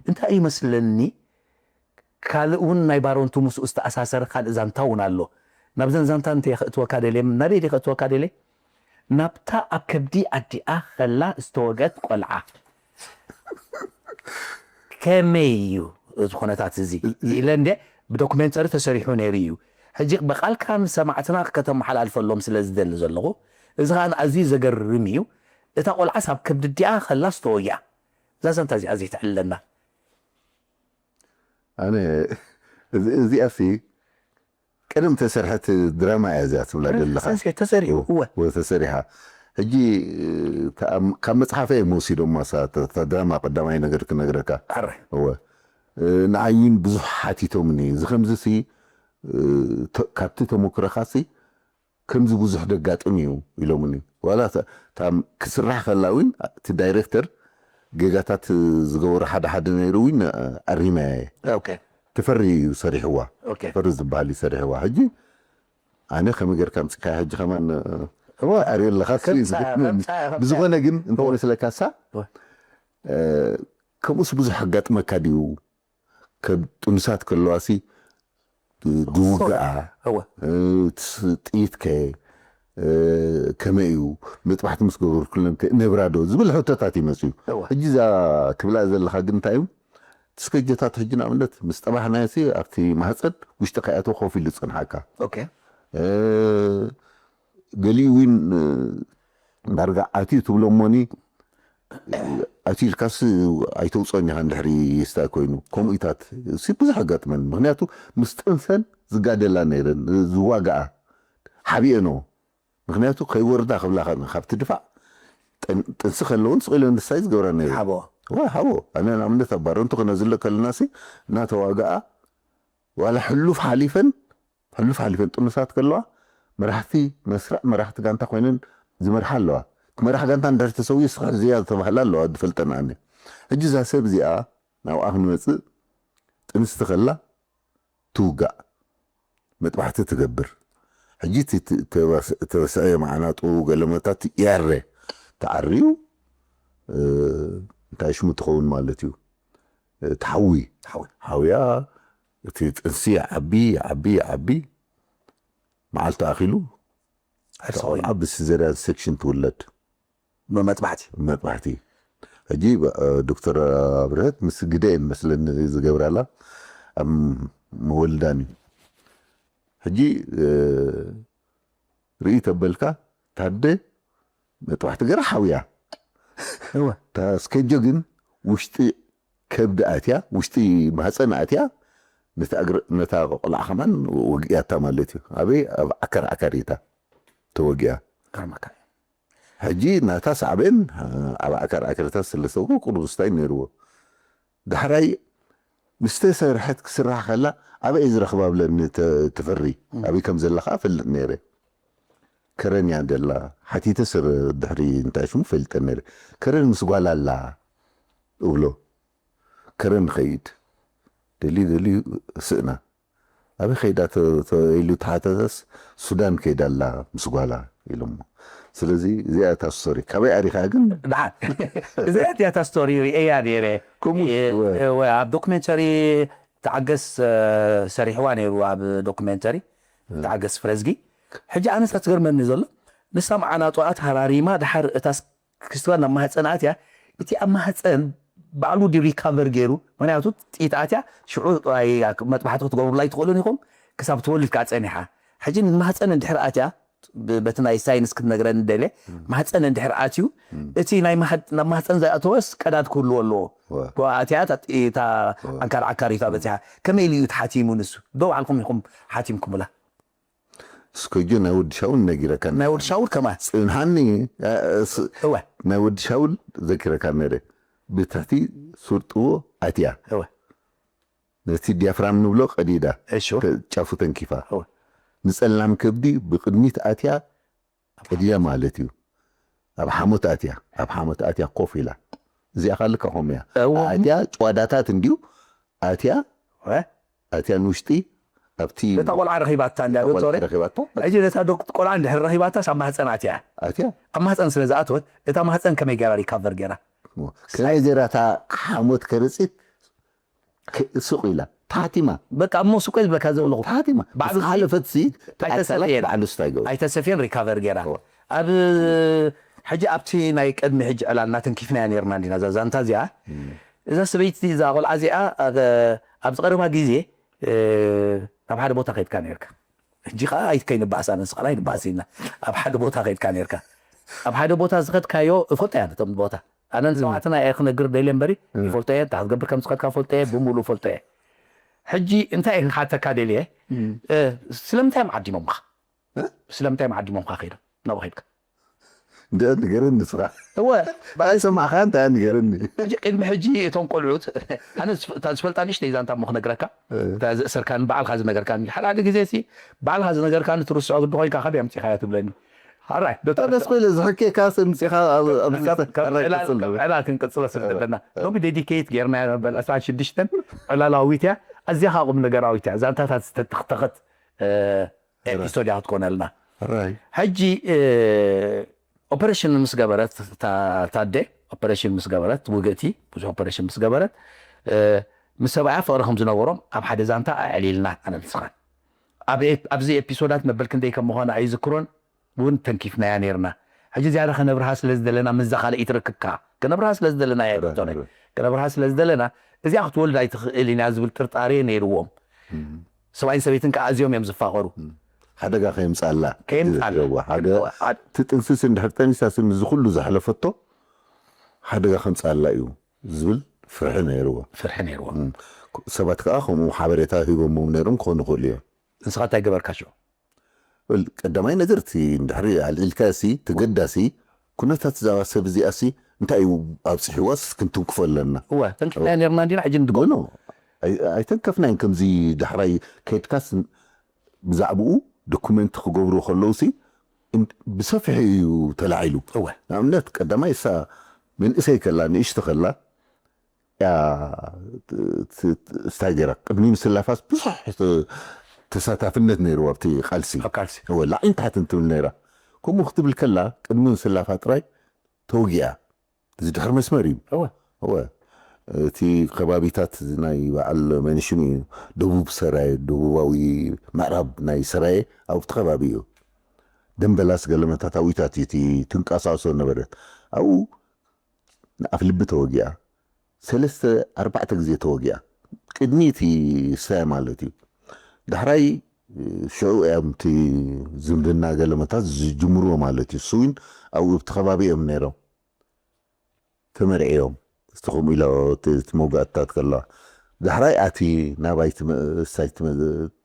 እንታይ እዩ መስለኒ፣ ካልእ እውን ናይ ባሮንቱ ምስኡ ዝተኣሳሰረ ካልእ ዛንታ እውን ኣሎ። ናብዘን ዛንታ እንተ ከእትወካ ደልየ፣ ናበይ ድየ ከእትወካ ደልየ? ናብታ ኣብ ከብዲ ኣዲኣ ከላ ዝተወግአት ቆልዓ። ከመይ እዩ እዚ ኩነታት እዚ? ኢለ እንደ ብዶክሜንተሪ ተሰሪሑ ነይሩ እዩ። ሕጂ ብቓልካ ንሰማዕትና ከተመሓላልፈሎም ስለ ዝደሊ ዘለኹ፣ እዚ ኸኣ ኣዝዩ ዘገርም እዩ። እታ ቆልዓስ ኣብ ከብዲ ኣዲኣ ከላ ዝተወግኣ። እዛ ዛንታ እዚኣ ዘይትዕልለና። ኣነ እዚ-፣ እዚኣሲ ቀደም ተሰርሐት ድራማ እያ እዚኣ ትብላ ዘለኻ። ተሰሪሑ፣ ተሰሪሑ፣ እወ። እወ፣ ተሰሪሓ። ሕጂ፣ እታ ኣብ-፣ ካብ መጽሓፈ እዮም ወሲዶማ፣ እሳ፣ እታ፣ እታ ድራማ ቀዳማይ ነገር ክነግረካ። ሕራይ። እወ። እ፣ ንዓይ እውን ብዙሕ ሓቲቶምኒ። እዚ ከምዚ ሲ፣ እ፣ ተ-፣ ካብቲ ተመክሮኻሲ ከምዚ ብዙሕ ደጋጥም እዩ ኢሎምኒ። ዋላ እታ፣ እታ ክስራሕ ከላ እውን እቲ ዳይሬክተር ጌጋታት ዝገበሩ ሓደ ሓደ ነይሩ እውን ኣሪመ እየ። ኦኬ። ተፈሪ እዩ ሰሪሕዋ። ኦኬ። ተፈሪ ዝበሃል እዩ ሰሪሕዋ። ሕጂ ኣነ ከመይ ጌርካ ኣምጺእካያ ሕጂ ከማን እወ። ኣርእዮ ኣለኻ ሲ ከምጻ-፣ ዝግጥመኒ። ከምጻ-፣ ከምጻ-፣ ብዝኾነ ግን እንታይ መስለካሳ እወ። እ፣ ከምኡስ ብዙሕ ኣጋጥመካ ድዩ? ከም ጥኑሳት ከለዋሲ ድውግኣ እወ። እ፣ ትስ-፣ ጥይት ከ እ፣ ከመይ እዩ? መጥባሕቲ ምስ ገበርኩሎም ከ ነብራ ዶ? ዝብል ሕቶታት ይመጽኡ። እወ። ሕጂ እዛ ትብላ ዘለኻ ግን እንታይ እዩ? እቲ ስከጀታት ሕጂ ንኣብነት ምስ ጠባሕናዮሲ ኣብቲ ማህጸን ውሽጢ ከይኣተወ ኮፍ ኢሉ ዝጸንሓካ። ኦኬ። እ፣ ገሊኡ እውን፣ እ፣ ዳርጋ ኣትዩ ትብሎ እሞኒ ኣትዩ ኢልካስ ኣይተውፅኦን ኢኻ እንድሕሪ ስታይ ኮይኑ። ከምኡታት ሲ ብዙሕ ኣጋጥመን። ምክንያቱ ምስ ጥንሰን ዝጋደላ ነይረን፣ ዝዋግኣ ሓቢኤንኦ። ምክንያቱ ከይወርዳ ክብላ ከ-፣ ካብቲ ድፋዕ ጥን-፣ ጥንሲ ከለውን ስቕ ኢለን ስታይ ዝገብራ ነይረን። ሓቦ። ዋ፣ ሓቦ። ኣነ ንኣብነት ኣብ ባረንቱ ክነዝለ ከለና ሲ እናተዋግኣ ዋላ ሕሉፍ ሓሊፈን፣ ሕሉፍ ሓሊፈን ጥኑሳት ከለዋ መራሕቲ መስርዕ፣ መራሕቲ ጋንታ ኮይነን ዝመርሓ ኣለዋ። እቲ መራሕ ጋንታ እንድሕር ተሰውዩ ንስኻ ሕዝያ ዝተባህላ ኣለዋ፣ ዝፈልጠን ኣነ። ሕጂ እዛ ሰብ እዚኣ ናብኣ ክንመጽእ ጥንስቲ ከላ ትውጋእ፣ መጥባሕቲ ትገብር። ሕጂ እቲ ት- ተበስ- ተበስዐ ማዕናጡ ገለመታት ያረ ተዓርዩ፣ እ፣ እንታይ ሽሙ ትኸውን ማለት እዩ? እ፣ ተሓዊ። ተሓዊ። ሓውያ፣ እቲ ጥንሲ ይዓቢ፣ ይዓቢ፣ ይዓቢ። መዓልቲ ኣኺሉ፣ ሓደ እታ ቆልዓ ብሲዘርያን ሴክሽን ትውለድ። መጥባሕቲ። መጥባሕቲ። ሕጂ፣ እ፣ ዶክተር ኣብርሀት ምስ ግደ እየን መስለኒ ዝገብራላ፣ ኣብ መወልዳን እዩ። ሕጂ፣ እ፣ ርኢ ተበልካ፣ ታደ መጥባሕቲ ገራ ሓውያ። እወ። እታ ስኬጆ ግን ውሽጢ ከብዲ ኣትያ፣ ውሽጢ ማህፀን ኣትያ፣ ነታ እግሪ-፣ ነታ ቆልዓ ከማን ወጊኣታ ማለት እዩ። ኣበይ? ኣብ ዓከር ዓከሪታ ተወጊኣ። ከርመካ። ሕጂ ናታ ሳዕቤን ኣብ ዓከር ዓከሪታ ስለሰው ቁሩብ ስታይ ነይርዎ። ዳሕራይ ምስ ተሰርሐት ክስራሕ ከላ ኣበይ ዝረኽባ ብለኒ ተ-፣ ተፈሪ። ኣበይ ከም ዘላ ከዓ እፈልጥ ነይረ። ከረን እያ ደላ። ሓቲተ ስር ድሕሪ እንታይ ሽሙ ፈልጠ ነይረ። ከረን ምስ ጓል ኣላ እብሎ። ከረን ኸይድ። ደልዩ ደልዩ ስእና። ኣበይ ኸይዳ ተ-፣ ተ-፣ ኢሉ ተሓተተስ፣ ሱዳን ከይዳ ኣላ ምስ ጓላ ኢሎሞ። ስለዚ እዚኣ እታ ስቶሪ። ካበይ ኣሪኻ ግን? ደሓን። እዚኣ እያ እታ ስቶሪ ርእየያ ነይረ። ከምኡ እ፣ እወ። እወ፣ ኣብ ዶክሜንተሪ ተዓገስ፣ እ፣ ሰሪሕዋ ነይሩ፣ ኣብ ዶክሜንተሪ ተዓገስ ፍረዝጊ። ሕጂ ኣነስ ትገርመኒ ዘሎ፣ ንሳ መዓናጡኣ ተሃራሪማ፣ ደሓር እታ ስ-፣ ክስትዋ ናብ ማህፀን ኣትያ፣ እቲ ኣብ ማህፀን ባዕሉ ድዩ ሪካቨር ገይሩ? ምኽንያቱ ጥይት ኣትያ፣ ሽዑ ጥራይ መጥባሕቲ ክትገብሩላ ኣይትኽእሉን ኢኹም፣ ክሳብ ትወልድ ከዓ ጸኒሓ። ሕጂ ማህፀን እንድሕር ኣትያ፣ ብ-፣ በቲ ናይ ሳይንስ ክትነግረኒ ደልየ፣ ማህፀን እንድሕር ኣትዩ፣ እቲ ናይ ማህ-፣ ናብ ማህፀን ዝኣተወስ ቀዳድ ክህልዎ ኣለዎ። ወ። ብኡ ኣትያ፣ እታ ጥ-፣ እታ ወ። ዓንካር ዓካሪቷ በጺሓ። ከመይ ኢሉ እዩ ተሓቲሙ ንሱ? ዶ ባዕልኩም ኢኹም ሓቲምኩምላ? እስከጆ ናይ ወዲ ሻውል ነጊረካ። ናይ ወዲ ሻውል ከማን? ጽንሃኒ፣ እ፣ ስ-፣ እወ። ናይ ወዲ ሻውል ዘኪረካ ነይረ። ብትሕቲ ሱር ጥዎ ኣትያ። እወ። ነቲ ዲያፍራም ንብሎ ቀዲዳ። እሺ። ተ-፣ ጫፉ ተንኪፋ። እወ። ንጸላም ከብዲ ብቕድሚት ኣትያ ቀዲዳ ማለት እዩ። ኣብ ሓሞት ኣትያ፣ ኣብ ሓሞት ኣትያ ኮፍ ኢላ። እዚኣ ካልካ ከምኡ እያ። እወ። ኣትያ ጨዋዳታት እንድዩ ኣትያ፣ እወ። ኣትያ ንውሽጢ ኣብቲ እታ ቆልዓ ረኺባታ እንዳ እታ ቆልዓ ዶክተር። ረኺባታ። ሕጂ ነታ ዶክ-፣ ቆልዓ እንድሕር ረኺባታስ ኣብ ማህፀን ኣትያ። ኣትያ። ኣብ ማህፀን ስለ ዝኣተወት፣ እታ ማህፀን ከመይ ገይራ ሪካቨር ገይራ? ከመይ ገይራ እታ ሓሞት ከርፂት ክ-፣ ሱቕ ኢላ። ተሓቲማ። በቃ እሞ ሱቕ ኢል በካ ዘብለኹ። ተሓቲማ። ባዕሉ ምስ ሓለፈት ሲ፣ ኣይተሰፍየን። ባዕሉ ስታይ ገቡ። ኣይተሰፍየን ሪካቨር ገይራ። እወ። ኣብ ሕጂ ኣብቲ ናይ ቅድሚ ሕጂ ዕላልና ተንኪፍናያ ነይርና እንዲና እዛ ዛንታ እዚኣ። እም። እዛ ሰበይቲ እዛ ቆልዓ እዚኣ ኣብ፣ ኣብዚ ቀረባ ግዜ፣ እ፣ ናብ ሓደ ቦታ ከይድካ ነይርካ። ሕጂ ኸዓ ኣይትከይንበኣስ፣ ኣነ ንስኻ ኣይንበኣስ ኢልና። ኣብ ሓደ ቦታ ከይድካ ነይርካ። ኣብ ሓደ ቦታ ዝኸድካዮ እፈልጦ እያ ነቶም ቦታ። ኣነ ንሰማዕትና እየ ክነግር ደልየ እምበሪ፣ እም። ይፈልጦ እየ፣ እንታይ ክትገብር ከም ዝኸድካ ፈልጦ እየ፣ ብምሉእ ፈልጦ እየ። ሕጂ እንታይ እየ ክሓተካ ደልየ? እም። እ፣ ስለምንታይ እዮም ዓዲሞምኻ? እ? ስለምንታይ እዮም ዓዲሞምኻ ከይዶም? ናብኡ ከይድካ? እንደ ንገረኒ ንስኻ። እወ። ብኣይ ሰማዕኻ እንታይ ንገረኒ? ሕጂ ቅድሚ ሕጂ እቶም ቆልዑት፣ ኣነ ዝፍ-፣ እታ ዝፈልጣ ንእሽተይ ዛንታ እሞ ክነግረካ፣ እ። እታ ዝእሰርካን ባዕልኻ ዝነገርካን፣ ሓደ ሓደ ግዜ ሲ ባዕልኻ ዝነገርካን ትርስዖ ግዲ ኮይንካ ካበይ ኣምጺኻያ ትብለኒ። ሓራይ፣ ዶ ኣነስ ኮይነ ዝሕኬካ ስምጺኻ ኣብ፣ ኣብ ካብ፣ ካብ ኣራይ ዕላል፣ ቀጽል። ካብ ዕላል ክንቅጽሎ ስለ እ። ዘለና። እ። ሎሚ ዴዲኬት ጌርናዮ ነበር ዕስራን ሽዱሽተን ዕላላዊት እያ። ኣዝያ ኸኣ ቁም ነገራዊት እያ። ዛንታታት ዝተተኽተኸት፣ እ፣ ኤፒሶድ እያ ክትኮነልና። ራይ። ሕጂ፣ እ፣ ኦፐሬሽን ምስ ገበረት፣ ታ-፣ ታዴ ኦፐሬሽን ምስ ገበረት፣ ውግእቲ ብዙሕ ኦፐሬሽን ምስ ገበረት፣ እ፣ ምስ ሰብኣያ ፍቕሪ ከም ዝነበሮም ኣብ ሓደ ዛንታ ኣዕሊልና ኣነ ንስኻን። ኣብ ኤ-፣ ኣብዚ ኤፒሶዳት መበል ክንደይ ከም ምዃና ኣይዝክሮን፣ እውን ተንኪፍናያ ነይርና። ሕጂ ዝያዳ ከነብርሃ ስለ ዝደለና፣ ምስዛ ካልኣይቲ ርክብካ ከነብርሃ ስለ ዝደለና እያ ራይ፣ ዶክተር። ራይ። ከነብርሃ ስለ ዝደለና፣ እዚኣ ክትወልድ ኣይትኽእልን እያ ዝብል ጥርጣሬ ነይርዎም። እም። ሰብኣይን ሰበይትን ከዓ ኣዝዮም እዮም ዝፋቐሩ። እም። ሓደጋ ከየምፅኣላ። ከየምፅኣላ። ዝረዋ ሓደ ዋ-፣ ዓ-፣ እቲ ጥንስስ እንድሕር ጠኒሳ ስም እዚ ኩሉ ዘሕለፈቶ ሓደጋ ከምፅኣላ እዩ ዝብል ፍርሒ ነይርዎ። ፍርሒ ነይርዎ። እም። ሰባት ከዓ ከምኡ ሓበሬታ ሂቦምዎም ነይሮም ክኾኑ ይኽእሉ እዮም። ንስኻ እንታይ ገበርካ ሽዑ? እል፣ ቀዳማይ ነገር እቲ እንድሕሪ ኣልዒልካ ሲ፣ ተገዳ ሲ፣ ኩነታት እዛ ሰብ እዚኣ ሲ እንታይ እዩ ኣብፅሕዋ ሲ ክንትንክፎ ኣለና። እወ፣ ተንኪፍናያ ነይርና እንዲና፣ ሕጂ ንድገሞ። ኖ፣ ኣይ-፣ ኣይተንከፍናይን። ከምዚ ዳሕራይ ከይድካስ ብዛዕባኡ ዶኩመንት ክገብሩ ከለዉ ሲ እን-፣ ብሰፊሑ እዩ ተላዒሉ። እወ። ንኣብነት ቀዳማይ እሳ መንእሰይ ከላ፣ ንእሽቲ ከላ፣ እያ ት-፣ ት-፣ ት-፣ ስታይ ገይራ። ቅድሚ ምስላፋስ ብዙሕ ት-፣ ተሳታፍነት ነይርዎ ኣብቲ ቃልሲ። ኣብ ቃልሲ እወ፣ ላዕልን ታሕትን ትብል ነይራ። ከምኡ ክትብል ከላ ቅድሚ ምስላፋ ጥራይ ተወጊኣ። እዚ ድሕሪ መስመር እዩ። እወ እወ፣ እቲ ከባቢታት ናይ በዓል መንሽን እዩ። ደቡብ ሰራየ፣ ደቡባዊ ምዕራብ ናይ ሰራየ ኣብቲ ከባቢ እዩ። ደንበላስ ገለመታት ኣብታት እዩ እቲ ትንቀሳቀሶ ነበረት። ኣብኡ ንኣፍ ልቢ ተወጊኣ። ሰለስተ ኣርባዕተ ግዜ ተወጊኣ። ቅድሚ እቲ ሰያ ማለት እዩ። ዳሕራይ ሽዑ እዮም እቲ ዝምድና ገለመታት ዝጅምርዎ ማለት እዩ። እሱ እውን ኣብኡ ኣብቲ ከባቢ እዮም ነይሮም። ተመርዕዮም። እስቲ ከምኡ ኢላ እቲ እቲ መውጋእትታት ከለዋ። ዳሕራይ ኣቲ ናባይ ትመ-፣ እሳይ ትመ-፣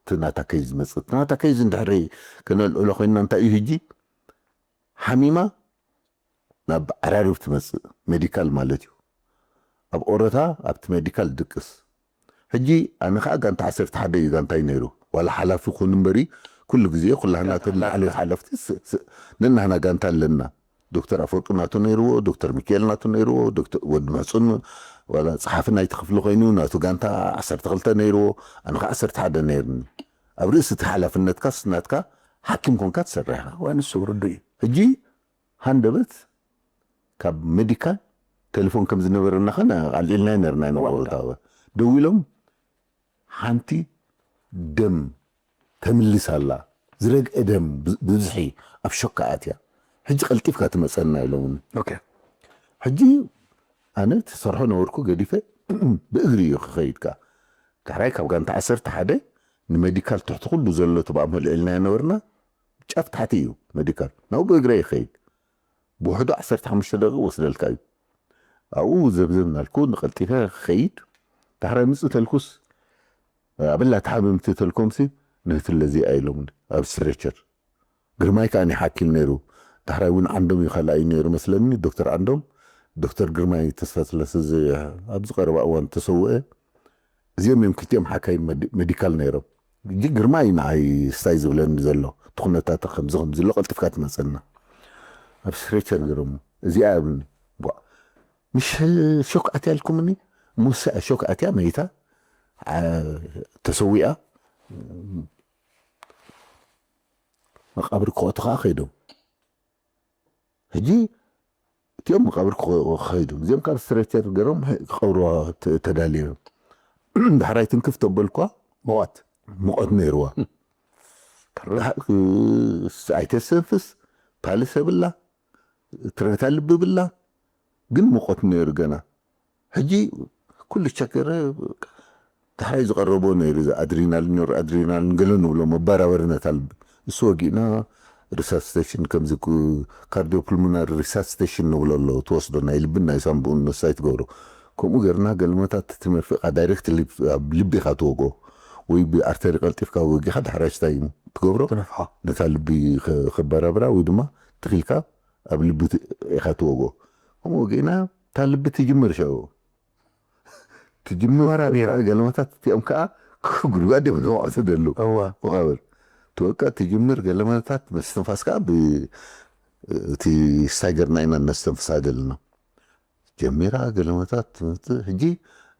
እቲ ናታ ኬዝ ዝመጽእ። እቲ ናታ ኬዝ እንድሕሪ ከነልዕሎ ኮይንና እንታይ እዩ ሕጂ? ሓሚማ ናብ ዓራርብ ትመጽእ። ሜዲካል ማለት እዩ። ኣብ ኦረታ ኣብቲ ሜዲካል ድቅስ። ሕጂ ኣነ ኸዓ ጋንታ ዓሰርተ ሓደ እዩ ጋንታይ ነይሩ። ዋላ ሓላፊ ኩን እምበሪ ኩሉ ግዜ ኩላህና ተላዕለ ሓለፍቲ ስ-፣ ስ-፣ ነናህና ጋንታ ኣለና። ዶክተር ኣፈወርቂ ናቱ ነይርዎ፣ ዶክተር ሚካኤል ናቱ ነይርዎ፣ ዶክተር ወዲ መሕጹን ዋላ ጸሓፊ ናይቲ ክፍሊ ኮይኑ ናቱ ጋንታ ዓሰርተ ክልተ ነይርዎ፣ ኣነ ኸዓ ዓሰርተ ሓደ ነይርኒ። ኣብ ርእሲ እቲ ሓላፍነትካ ስናትካ ሓኪም ኮንካ ትሰርሕ ኢኻ። ዋንሱ ርዱ እዩ። ሕጂ ሃንደበት ካብ ሜዲካል ቴሌፎን ከም ዝነበረና ኸነ ኣልዒልና ነርና ኢና። ዋላ። ቦታ ደዊሎም ሓንቲ ደም ተምልስ ኣላ፣ ዝረግአ ደም ብ-፣ ብብዝሒ ኣብ ሾካ ኣትያ፣ ሕጂ ቀልጢፍካ ትመጸና ኢሎምኒ። ኦኬ ሕጂ ኣነ ትሰርሖ ነበርኩ ገዲፈ ብእግሪ እዩ ክኸይድካ። ዳሕራይ ካብ ጋንታ ዓሰርተ ሓደ ንሜዲካል ትሕቲ ኩሉ ዘሎ ትብኣ መልዕልና ነበርና። ጫፍ ታሕቲ እዩ ሜዲካል። ናብኡ ብእግረ ይኸይድ። ብውሕዱ ዓሰርተ ሓሙሽተ ደቂቕ ወስደልካ እዩ። ኣብኡ ዘብዘብ ናልኩ ንቐልጢፈ ክኸይድ። ዳሕራይ ምጽእ ተልኩስ ኣበላ ተሓምምቲ ተልኮምሲ ንህትለ እዚኣ ኢሎምኒ ኣብ ስትሬቸር። ግርማይ ከኣ ሓኪም ነይሩ። ዳሕራይ እውን ዓንዶም እዩ ካልኣይ ነይሩ መስለኒ፣ ዶክተር ዓንዶም። ዶክተር ግርማይ ተስፋስላሰ እዚ ኣብዚ ቀረባ እዋን ተሰውአ። እዚኦም እዮም ክልቲኦም ሓካይ መዲ-፣ ሜዲካል ነይሮም። ሕጂ ግርማይ ንዓይ ስታይ ዝብለኒ ዘሎ፣ እቲ ኩነታት ከምዚ ከምዚ ኣሎ ቀልጢፍካ ትመጸና። ኣብ ስትሬቸር ገይሮም እዚኣ እብኒ። ቧ፣ ምሽ ሾክ ኣትያ ኢልኩምኒ? ሙሳ ሾክ ኣትያ መይታ፣ ዓ-፣ ተሰዊኣ። መቃብር ክኸቱ ከኣ ከይዶም። ሕጂ እቲኦም መቃብር ክኸ-፣ ክኸይዱ፣ እዚኦም ካብ ስትሬቸር ገይሮም ክቐብርዋ ተ-፣ ተዳልዮም። ዳሕራይ ትንክፍ ተበልኳ፣ መዋት ሙቐት ነይርዋ። ዳሕ-፣ እ-፣ ኣይተስተንፍስ፣ ፓልስ የብላ፣ ትረታ ልቢ ብላ፣ ግን ሙቐት ነይሩ ገና። ሕጂ ኩሉ ቸክ ገይረ፣ ዳሕራይ ዝቐረቦ ነይሩ፣ እዚ ኣድሪናሊን፣ ኖር ኣድሪናሊን ገለ ንብሎ መባራበሪ ነታ ልቢ። እሱ ወጊእና ሪሳስቴሽን፣ ከምዚ ክ-፣ ካርዲዮፑልሞናሪ ሪሳስቴሽን ንብሎ ኣሎ፣ ትወስዶ ናይ ልብን ናይ ሳንቡእን መሳይ ትገብሮ። ከምኡ ገርና ገለመታት እቲ መርፍእካ ዳይሬክት ልብ-፣ ኣብ ልቢ ኢኻ ትወግኦ፣ ወይ ብኣርተሪ ቀልጢፍካ ወጊኻ ዳሕራይ ስታይ ትገብሮ፣ ትነፍሖ። ነታ ልቢ ከ-፣ ከባራብራ ወይ ድማ ትኺልካ ኣብ ልቢ ት-፣ ኢኻ ትወግኦ። ከምኡ ወጊእና እታ ልቢ ትጅምር ሸው። ትጅምር ገለመታት እቲኦም ከዓ ጉድጓድ እዮም ዝወቕሱ ደሉ። እወ መቃብር ትወቃ ትጅምር ገለመታት መስተንፋስ ከዓ ብ-፣ እቲ ስታይ ገርና ኢና ነስተንፍሳ ዘለና። ጀሚራ ገለመታት ትምህርቲ ሕጂ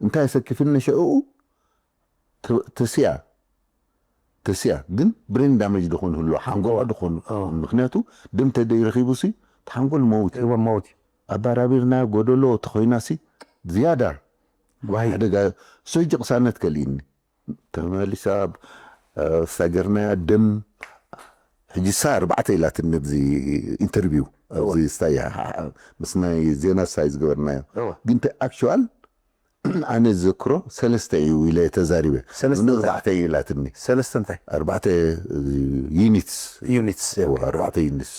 እንታይ ሰኪፍኒ ሸኡ ተ-፣ ተስያ፣ ተስያ ግን ብሬን ዳሜጅ ድኾን ህሉ ሓንጎባ ድኾን። ኣዎ። ምክንያቱ ደም ተደይ ረኺቡ ሲ ተሓንጎል መውት እዩ። እወ መውት እዩ። ኣባራቢርና ጎደሎ ተኾይና ሲ ዝያዳ ዋይ ሓደጋ። እሱ ሕጂ ቅሳነት ከልእኒ ተመሊሳ ኣብ፣ እ፣ ሳገርናያ ደም ሕጂ ሳ ኣርባዕተ ኢላትኒ ኣብዚ ኢንተርቪው ኣብዚ እወ። ስታይ ሓ-፣ ሓ-፣ ምስ ናይ ዜና ስታይ ዝገበርናዮ እወ ግን ተ-፣ ኣክቹዋል ኣነ ዝዘክሮ ሰለስተ እዩ ኢለ ተዛሪበ። ሰለስተ ምን እንታይ? ኣርባዕተ እዩ ኢላትኒ። ሰለስተ እንታይ ኣርባዕተ ዩኒትስ ዩኒትስ እወ፣ ኣርባዕተ ዩኒትስ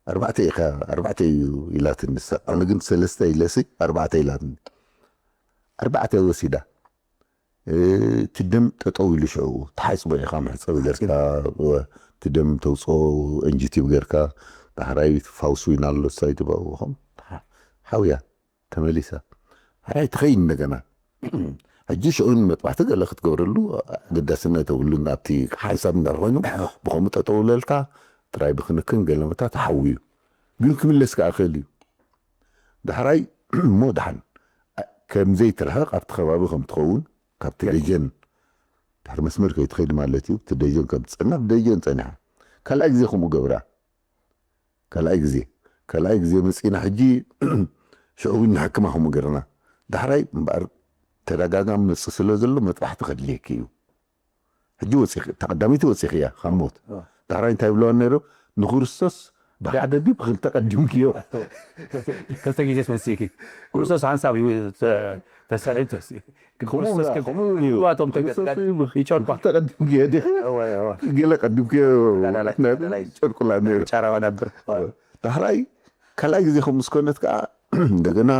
ኣርባዕተ ኢኻ ኣርባዕተ እዩ ኢላትኒ። ንሳ ኣነ ግን ሰለስተ ኢለሲ ኣርባዕተ ኢላትኒ። ኣርባዕተ ወሲዳ። እ፣ እቲ ደም ጠጠው ኢሉ ሽዑ ተሓጽቦ ኢኻ መሕጸቢ ገርካ እወ፣ እቲ ደም ተውፅኦ እንጂቲቭ ገርካ ዳሕራይ ፋውስ ዊን ኣሎ ሳይ ትበውኹም ሓውያ ተመሊሳ ሓራይ ትኸይድ እንደገና። ሕጂ ሽዑን መጥባሕቲ ገለ ክትገብረሉ ኣገዳስነት የብሉን። ኣብቲ ሓንሳብ እንዳኾይኑ ብኸምኡ ጠጠው ለልካ ጥራይ ብክንክን ገለመታት ሓዊ እዩ። ግን ክምለስ ከኣ ክእል እዩ። ዳሕራይ እሞ ደሓን ከምዘይትርሕቕ ኣብቲ ከባቢ ከም ትኸውን ካብቲ ሪጅን ድሕሪ መስመር ከይትኸይድ ማለት እዩ። እቲ ደጀን ከም ትጸንሕ ደጀን ጸኒሓ። ካልኣይ ግዜ ከምኡ ገብራ። ካልኣይ ግዜ ካልኣይ ግዜ መጺና ሕጂ ሽዑ እውን ንሕክማ ከምኡ ገርና። ዳሕራይ እምበኣር ተደጋጋሚ መጽእ ስለ ዘሎ መጥባሕቲ ከድልየኪ እዩ። ሕጂ ወጺኺ ተቐዳሚቲ ወጺኺ እያ ካብ ሞት። ዳሕራይ እንታይ ይብለዋ ነይሩ? ንክርስቶስ ብሓደ ድዩ ብክልተ ቀዲምክዮ? ክልተ ግዜ ተወሲእኪ። ክርስቶስ ሓንሳብ እዩ ተሰሪዑ ተወሲእኪ። ከምኡ እዋቶም ይጨርቋ ተቀዲምክዮ ዲ ገለ ቀዲምክዮ ጨርቁላ ነይሩ። ዳሕራይ ካልኣይ ግዜ ከም ምስኮነት ከዓ እንደገና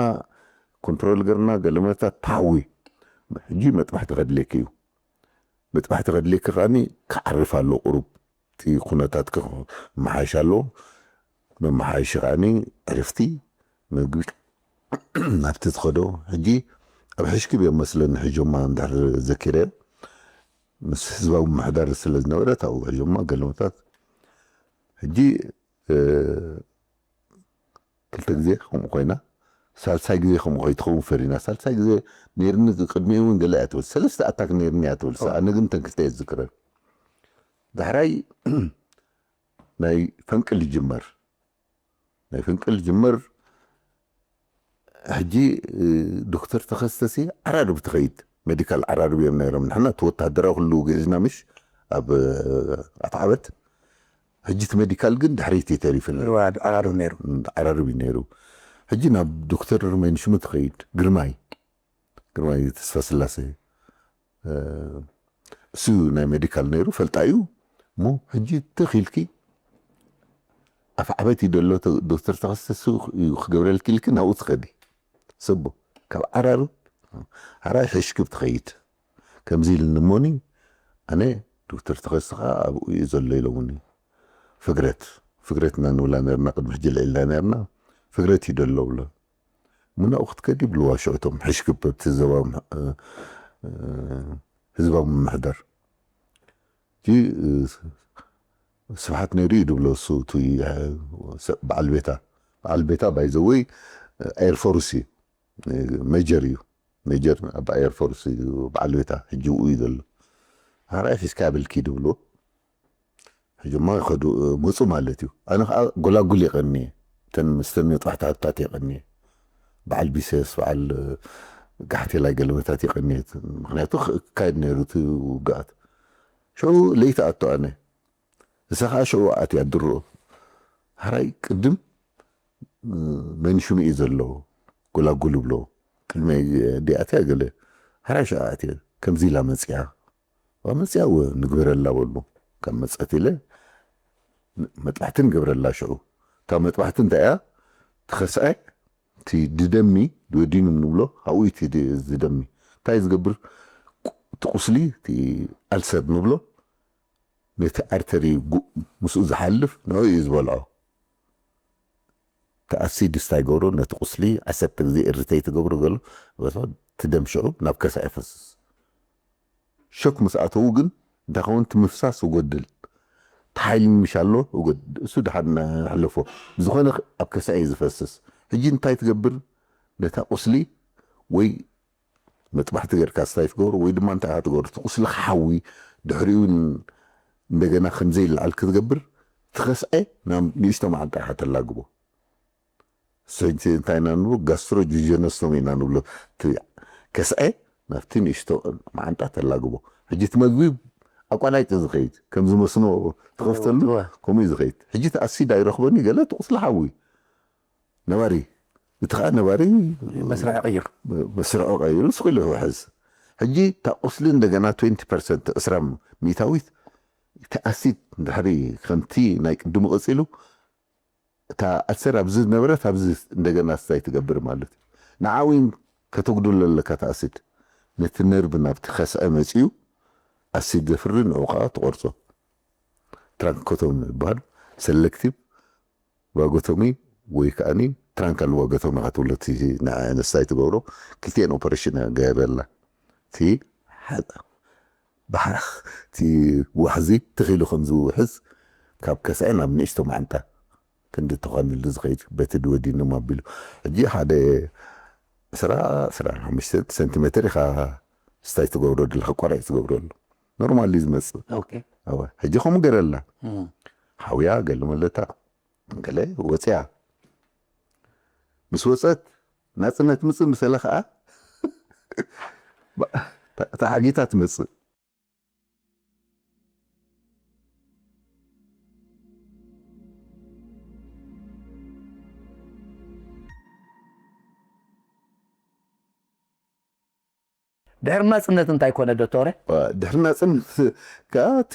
ኮንትሮል ገርና ገለመታት ታዊ ሕጂ መጥባሕቲ ከድልየኪ እዩ። መጥባሕቲ ከድልየኪ ከዓኒ ክዓርፍ ኣሎ ቁሩብ እቲ ኩነታትኪ መሓየሽ ኣለዎ። መመሓየሺ ከዓኒ ዕርፍቲ፣ ምግቢ ናብቲ ትኸዶ። ሕጂ ኣብ ሕሽክብ እዮም መስለኒ ሕጆማ እንድሕር ዘኪረ ምስ ህዝባዊ ምምሕዳር ስለ ዝነበረት ኣብኡ ሕጆማ ገለመታት ሕጂ ክልተ ግዜ ከምኡ ኮይና ሳልሳይ ግዜ ከምኡ ከይትኸውን ፈሪና። ሳልሳይ ግዜ ነይርኒ ቅድሚኡ እውን ገለ እያ ትብል ሰለስተ ኣታክ ነይርኒ እያ ትብል። ኣነ ግን ተንክልተ እየ ዝዝክረን። ዳሕራይ ናይ ፈንቅል ይጅመር ናይ ፈንቅል ይጅመር። ሕጂ ዶክተር ተኸስተሲ ዓራርብ ትኸይድ ሜዲካል ዓራርብ እዮም ነይሮም። ንሕና እቲ ወታደራዊ ኩሉ ገዚና ምሽ ኣብ ኣፍዓበት። ሕጂ እቲ ሜዲካል ግን ድሕሪት እዩ ተሪፉ ነይሩ። ዓራርብ ነይሩ። ዓራርብ እዩ ነይሩ። ሕጂ ናብ ዶክተር መንሽሙ ትኸይድ ግርማይ ግርማይ ተስፋ ስላሴ እሱ ናይ ሜዲካል ነይሩ ፈልጣ እዩ። እሞ ሕጂ ትኽ ኢልኪ ኣፍ ዓበት እዩ ደሎ ዶክተር ተኸስተ እሱ እዩ ክገብረልኪ ኢልኪ ናብኡ ትኸዲ። ሰቦ ካብ ዓራርብ ዓራይ ሕሽክብ ትኸይድ ከምዚ ኢልኒ እሞኒ ኣነ ዶክተር ተኸስተ ከዓ ኣብኡ እዩ ዘሎ ኢሎምኒ። ፍግረት ፍግረት እና ንብላ ነርና ቅድሚ ሕጂ ልዕልና ነርና ፍግረት እዩ ደሎ ብሎ ምናኡ ክትከድ ይብልዋ ሽዑቶም ሕሽክብ ኣብቲ ዘባ ህዝባዊ ምምሕዳር እቲ ስብሓት ነይሩ እዩ ድብሎ እሱ እቲ በዓል ቤታ በዓል ቤታ ባይዘወይ ኤርፎርስ እዩ ሜጀር እዩ ሜጀር ኣብ ኤርፎርስ እዩ በዓል ቤታ ሕጂ ኡ እዩ ዘሎ ሓራይ ሒዝካ ብልኪ ድብሎ ሕጂ እማ ይኸዱ መፁ ማለት እዩ። ኣነ ከዓ ጎላጉል የቐኒ እተን ምስተን መጥባሕቲ ሃብታት የቐኒ በዓል ቢሰስ በዓል ጋሕቴላይ ገለመታት የቐኒ ምክንያቱ ክካየድ ነይሩ እቲ ውግኣት ሽዑ ለይቲ ኣቶ ኣነ እሳ ከዓ ሽዑ ኣትያ ድሮ ሓራይ ቅድም መን ሽሙ እዩ ዘሎ ጎላጉል ብሎ ቅድሚ ዲኣትያ ገለ ሓራይ ሽዓ ኣትየ ከምዚ ኢላ መፅያ መፅያ ወ ንግበረላ በሉ ካብ መፀት ኢለ መጥባሕቲ ንገብረላ ሽዑ እታ መጥባሕቲ እንታይ እያ ትኸስዐ እቲ ድደሚ ድወዲኑ ንብሎ ካብኡ እቲ ዝደሚ እንታይ ዝገብር እቲ ቁስሊ እቲ ኣልሰር ንብሎ ነቲ ኣርተሪ ምስኡ ዝሓልፍ ንዑ እዩ ዝበልዖ እቲ ኣሲድ ስታይ ገብሮ ነቲ ቁስሊ ዓሰርተ ግዜ እርተይ ትገብሮ ገሎ እቲ ደም ሽዑ ናብ ከስዐ ይፈስስ ሸክ ምስ ኣተዉ ግን እንታይ ከውን እቲ ምፍሳስ ይጎድል እቲ ሓይሊ ምሽ ኣሎ እሱ ድሓር ሕለፎ ብዝኾነ ኣብ ከስዐ እዩ ዝፈስስ ሕጂ እንታይ ትገብር ነታ ቁስሊ ወይ መጥባሕቲ ገርካ ስታይ ትገብሮ ወይ ድማ እንታይ ትገብሮ እቲ ቁስሊ ክሓዊ ድሕሪኡ እንደገና ከምዘይለዓል ክትገብር ትኸስዐ ናብ ንእሽቶ መዓንጣ ኢኻ ተላግቦ ሕጂ እንታይ ኢና ንብሎ ጋስትሮ ጁጀነስቶም ኢና ንብሎ ከስዐ ናብቲ ንእሽቶ መዓንጣ ተላግቦ ሕጂ እቲ መግቢ ኣቋላይጢ ዝኸይድ ከምዚ መስኖ ትኸፍተሉ ከምኡ ዝኸይድ ሕጂ እቲ ኣሲድ ኣይረኽበኒ ገለ እቲ ቁስሊ ሓዊ ነባሪ እቲ ከዓ ነባሪ መስርዕ ቀይር መስርዑ ቀይሩ ስኺሉ ይውሕዝ ሕጂ እታ ቁስሊ እንደገና 20 ፐርሰንት ዕስራ ሚእታዊት እቲ ኣሲድ ድሕሪ ከምቲ ናይ ቅድሙ ቀፂሉ እታ ኣልሰር ኣብዚ ዝነበረት ኣብዚ እንደገና ስታይ ትገብር ማለት እዩ ንዓዊን ከተጉድሎ ኣለካ እቲ ኣሲድ ነቲ ነርቭ ናብቲ ከስዐ መፂኡ ኣሲድ ዘፍሪ ንዑ ከዓ ትቆርፆ ትራንኮቶም ይበሃል ሰለክቲቭ ቫጎቶሚ ወይ ከዓኒ ትራንካል ቫጎቶሚ ክትብሎ ንስታይ ትገብሮ ክልቲኤን ኦፐሬሽን ገይረላ እቲ ባሕራኽ እቲ ዋሕዚ ትኺሉ ከም ዝውሕዝ ካብ ከስዐ ናብ ንእሽቶ ማዓንጣ ክንዲ ተኾንሉ ዝኸይድ በቲ ድወዲኖም ኣቢሉ ሕጂ ሓደ ዕስራ ዕስራ ሓሙሽተ ሰንቲሜትር ኢኻ ስታይ ትገብሮ ድለኻ ቆራይ ትገብረሉ ኖርማል እዩ ዝመፅእ። ኦኬ እወ፣ ሕጂ ከምኡ ገረላ እም። ሓውያ ገለ መለታ ገለ ወፅያ ምስ ወፀት ናፅነት ምፅእ ምሰለ ከዓ ተሓጊታ ትመፅእ። ድሕሪ ናፅነት እንታይ ኮነ ዶክተረ? ድሕሪ ናፅነት ከዓ እቲ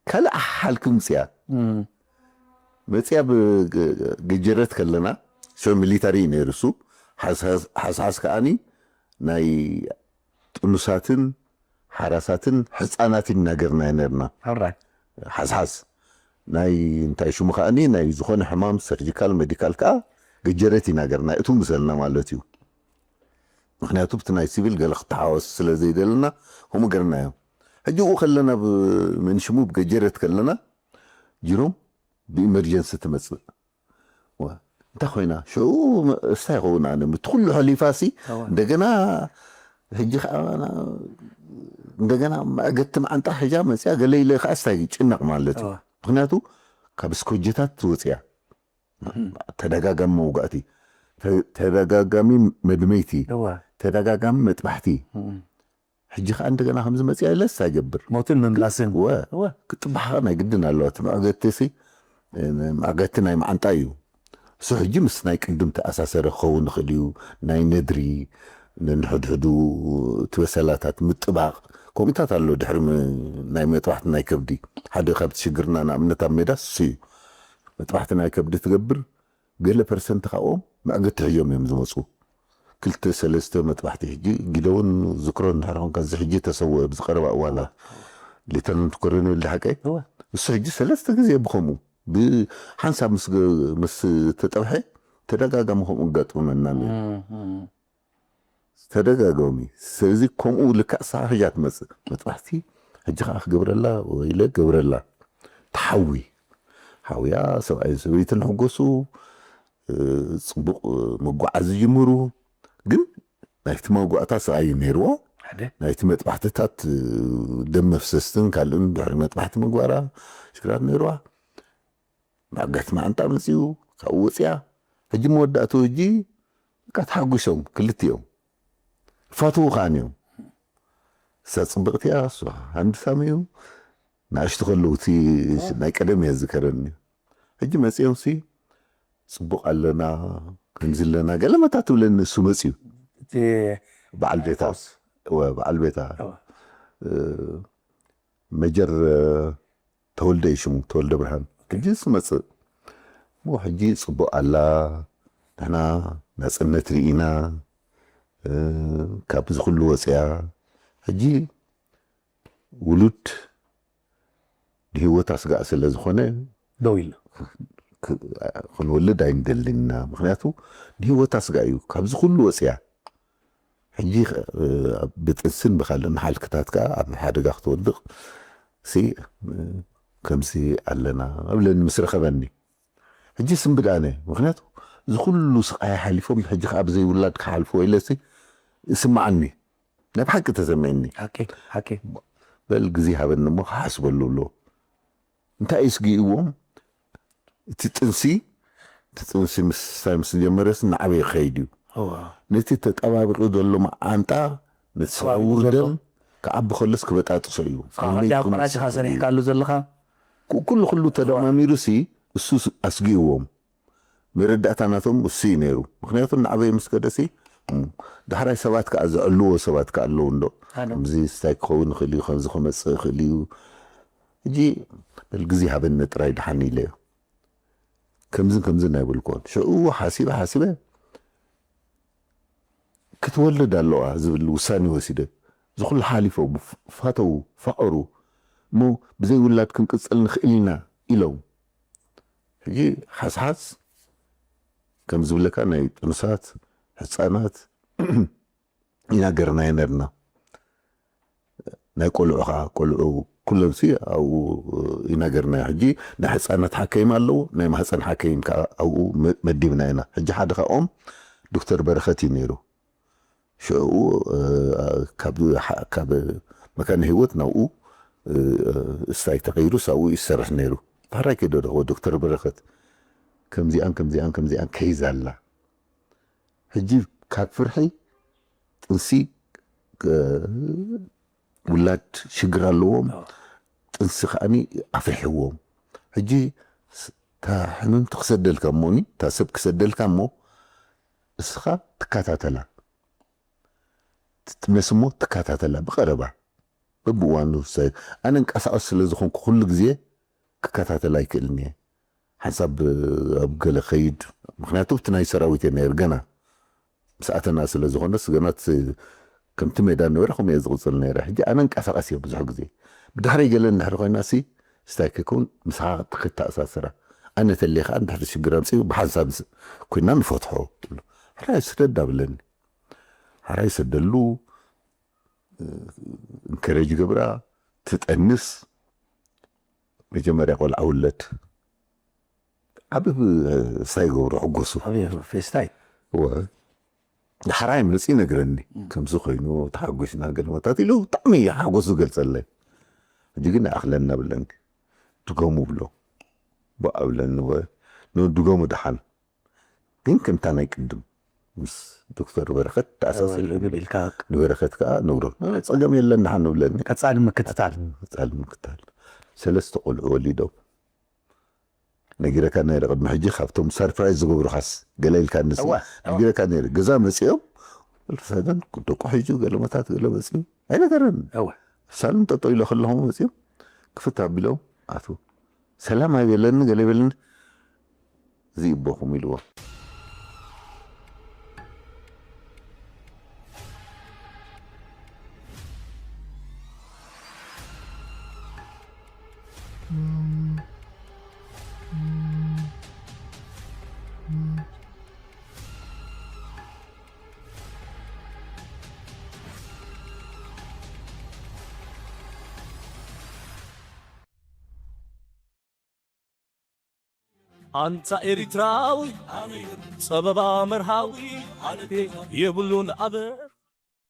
ካልእ ሓልኪ ምፅያ እም። መፅያ ብገጀረት ከለና ሸ ሚሊታሪ እዩ ነይሩ እሱ። ሓስሓስ ከዓኒ ናይ ጥኑሳትን ሓራሳትን ሕፃናትን እናገርና ነርና። Alright. ሓስሓስ ናይ እንታይ ሽሙ ከዓኒ ናይ ዝኾነ ሕማም ሰርጂካል ሜዲካል ከዓ ገጀረት ኢና ገርና እቱ ምሰልና ማለት እዩ። ምክንያቱ ብቲ ናይ ሲቪል ገለ ክተሓወስ ስለ ዘይደለና ከምኡ ገርናዮ። ሕጂ ኡ ከለና ብ- ምን ሽሙ ብገጀረት ከለና ጅሮም ብኢመርጀንሲ ትመፅእ። ዋ፣ እንታይ ኮይና ሽዑ እስታይ ይኸውን ኣነ ምቲ ኩሉ ሓሊፋሲ እዋ። እንደገና ሕጂ ከዓ እንደገና መዕገቲ መዓንጣ ሕጃ መፅያ ገለ ኢለ ከዓ እስታይ ጭነቕ ማለት እዩ። እዋ። ምክንያቱ ካብ ስኮጀታት ትወፅያ ተደጋጋሚ መውጋእቲ፣ ተ- ተደጋጋሚ መድመይቲ፣ እዋ። ተደጋጋሚ መጥባሕቲ። እም። ሕጂ ከዓ እንደገና ከምዚ መፅያ ኢለስ ኣይገብር ሞትን ምምላስን ወ እወ። ክጥባሓ ናይ ግድን ኣለዋ። እቲ መዕገቲ ሲ መዕገቲ ናይ መዓንጣ እዩ። እሱ ሕጂ ምስ ናይ ቅድም ተኣሳሰረ ክኸውን ይኽእል እዩ። ናይ ነድሪ፣ ነንሕድሕዱ እቲ በሰላታት ምጥባቕ ከምኡታት ኣሎ። ድሕሪ ም- ናይ መጥባሕቲ ናይ ከብዲ ሓደ ካብቲ ሽግርና ንኣብነት ኣብ ሜዳ እሱ እዩ። መጥባሕቲ ናይ ከብዲ ትገብር፣ ገለ ፐርሰንት ካብኦም መዕገቲ ሕዮም እዮም ዝመፁ። ክልተ ሰለስተ መጥባሕቲ ሕጂ ጊደውን ዝክሮን እንድሕር ኮንካ እዚ ሕጂ ተሰወ ኣብዚ ቀረባ እዋና ሌተናንት ኮሎኔል ደሓቀይ እወ። እሱ ሕጂ ሰለስተ ግዜ ብኸምኡ ብሓንሳብ ምስ ገ- ምስ ተጠብሐ ተደጋጋሚ ከምኡ ኣጋጥመና ነይሩ። እም፣ እም። ተደጋጋሚ። ስለዚ ከምኡ ልክዕ ሳሕያ ትመፅእ መጥባሕቲ ሕጂ ከዓ ክገብረላ ወይለ ገብረላ ተሓዊ ሓውያ ሰብኣይን ሰበይትን ሕጎሱ እ፣ ፅቡቕ መጓዓዝ ዝጅምሩ ግን ናይቲ መጓእታ ስቓይ እዩ ነይርዎ። ሓደ ናይቲ መጥባሕትታት እ፣ ደም መፍሰስትን ካልእን ድሕሪ መጥባሕቲ ምግባራ ሽግራት ነይርዋ። መዕገቲ መዓንጣ መፅኡ ካብኡ ወፅያ። ሕጂ መወዳእቱ ሕጂ በቃ ተሓጒሶም ክልቲኦም ፋትዉ ከዓን እዮም። እሳ ፅብቕቲ እያ፣ እሱ ሃንድሳም እዩ። ንኣሽቱ ከለዉ እቲ ናይ ቀደም እየ ዝከረኒ። ሕጂ መፅኦም ሲ ፅቡቕ ኣለና ከምዚ ኣለና ገለመታ ትብለኒ። እሱ መፅዩ እቲ በዓል ቤታ እወ፣ በዓል ቤታ እወ። እ፣ መጀር ተወልደ እዩ ሽሙ፣ ተወልደ ብርሃን። ሕጂ ዝመፅእ እሞ ሕጂ ፅቡቅ ኣላ፣ ንሕና ናፅነት ርኢና እ፣ ካብዚ ኩሉ ወፅያ ሕጂ ውሉድ ንህይወት ኣስጋእ ስለ ዝኾነ ደው ኢሉ ክ- ክንወልድ ኣይንደልን ኢና። ምክንያቱ ንህይወት ኣስጋእ እዩ ካብዚ ኩሉ ወፅያ። ሕጂ እ፣ ብጥንስን ብካልእን ሓልክታት ከዓ ኣብ ሓደጋ ክትወድቕ ሲ እ፣ ከምዚ ኣለና እብለኒ ምስ ረኸበኒ። ሕጂ ስንብድ ኣነ ምክንያቱ እዚ ኩሉ ስቃይ ሓሊፎም ሕጂ ከዓ ብዘይ ውላድ ክሓልፍዎ ኢለሲ እስማዓኒ ናይ ብሓቂ ተሰሚዕኒ። ሓቂ ሓቂ በል ግዜ ሃበኒ እሞ ክሓስበሉ ኣሎ። እንታይ እዩ ስግእዎም? እቲ ጥንሲ እቲ ጥንሲ ምስታይ ምስ ጀመረስ ንዓበይ ክኸይድ እዩ። እዋ ነቲ ተጠባቢቑ ዘሎ መዓንጣ ነቲ ሰብኣዊ ተጠባቢቑ ዘሎ ደም ክዓቢ ከሎስ ክበጣጥሶ እዩ። እስኻ ከምቲ ኣቋራጭኻ ሰሪሕካሉ ዘለኻ ኩ- ኩሉ ኩሉ ተደማሚሩ ሲ እሱ ስ- ኣስጊእዎም። መረዳእታ ናቶም እሱ እዩ ነይሩ። ምክንያቱ ንዓበይ ምስ ከደሲ እም፣ ዳሕራይ ሰባት ከዓ ዘዕልዎ ሰባት ከዓ ኣለዉ እንዶ ኣነ ከምዚ ስታይ ክኸውን ይኽእል እዩ፣ ከምዚ ክመፅእ ይኽእል እዩ። ሕጂ በል ግዜ ሃበኒ ጥራይ ደሓን ኢለዮ። ከምዝን ከምዝን ኣይበልኩዎን። ሽዑ ሓሲበ ሓሲበ ክትወልድ ኣለዋ ዝብል ውሳኔ ወሲደ። እዚ ኩሉ ሓሊፎ ብፍ- ፋተው ፋቐሩ እሞ ብዘይ ውላድ ክንቅፅል ንኽእል ኢና ኢሎም። ሕጂ ሓስሓስ ከም ዝብለካ ናይ ጥኑሳት ህፃናት ይናገርና የነርና ናይ ቆልዑ ከዓ ቆልዑ ኩሎም ሲ ኣብኡ ይናገርና። ሕጂ ናይ ህፃናት ሓከይም ኣለዉ ናይ ማህፀን ሓከይም ከዓ ኣብኡ መ- መዲብና ኢና። ሕጂ ሓደ ካብኦም ዶክተር በረኸት እዩ ነይሩ። ሽዑ እ፣ ካብ ደ- ሓ- ካብ መካነ ህይወት ናብኡ፣ እ፣ ስታይ ተቐይሩ ሳብኡ ይሰርሕ ነይሩ። ብሕራይ ከይደ ረኽቦ ዶክተር በረኸት፣ ከምዚኣን ከምዚኣን ከምዚኣን ከይዛ ኣላ። ሕጂ ካብ ፍርሒ ጥንሲ፣ እ፣ ውላድ ሽግር ኣለዎም። ጥንሲ ከዓኒ ኣፍሪሕዎም። ሕጂ ስ-፣ እታ ሕምምቲ ክሰደልካ እሞኒ፣ እታ ሰብ ክሰደልካ እሞ፣ እስኻ ትከታተላ። ትጥነስ እሞ ትከታተላ ብቐረባ። በብእዋኑ ሰ-፣ ኣነ እንቀሳቐስ ስለ ዝኾንኩ ኩሉ ግዜ ክከታተላ ኣይክእልን እየ። ሓንሳብ ኣብ ገለ ኸይድ፣ ምኽንያቱ እቲ ናይ ሰራዊት እየ ነይር ገና። ምስ ኣተና ስለ ዝኾነስ ገና እቲ፣ ከምቲ ሜዳ ነበረ ከምኡ እየ ዝቕጽል ነይረ። ሕጂ ኣነ እንቀሳቐስ እየ ብዙሕ ግዜ። ብድሕረይ ገለ እንድሕር ኮይና ሲ፣ ስታይ ከይከውን ምሳኻ ክተኣሳስራ። ኣነ ተልየ ከኣ እንድሕር ሽግር ኣምጺኡ ብሓንሳብ ስ-፣ ኮይና ንፈትሖ ትብሎ። ሕራይ ስደድ ኣብለኒ። ሕራይ ሰደሉ፣ እንከረጅ ገብራ፣ ትጠንስ። መጀመርያ ቆልዓ ውለድ። ዓቢ ብ-፣ ስታይ ይገብሩ፣ ሕጎሱ። ዓቢ ፌስታይ። እወ። ዳሕራይ መጺኡ ይነግረኒ። ከምዚ ኮይኑ ተሓጒስና ገለመታት ኢሉ ብጣዕሚ ሓጎሱ ዝገልጸለይ። ሕጂ ግን ኣይኣኽለና ብለኒ። ድገሙ ብሎ። ብኣ ብለኒ፣ እወ። ን-፣ ድገሙ ደሓን። ግን ከምታ ናይ ቅድም ምስ ዶክተር በረኸት ተኣሳሰር እወ፣ ልብል ኢልካ። ንበረኸት ከኣ ነግሮ። ጸገም የለን ደሓን ንብለኒ። ቀጻሊ ምክትታል። ቀጻሊ ምክትታል። ሰለስተ ቆልዑ ወሊዶም። ነጊረካ ነይረ ቅድሚ ሕጂ ካብቶም ሰርፕራይዝ ዝገብሩኻስ ገለ ኢልካ ንስ እወ፣ እወ። ነጊረካ ነይረ። ገዛ መጺኦም፣ ሰደን ደቁ ሒዙ ገለመታት ገለ መጺኡ። ኣይነገረን። እወ። ሳሎን ጠጠው ኢለ ከለኹ መጺኦም ክፍት ኣቢሎም ኣትዉ። ሰላም ኣይበለኒ፣ ገለ ይበለኒ። እዚ ይቦኹም ኢልዎ። ኣንታ ኤሪትራዊ ጸበባ መርሃዊ የብሉን ኣበ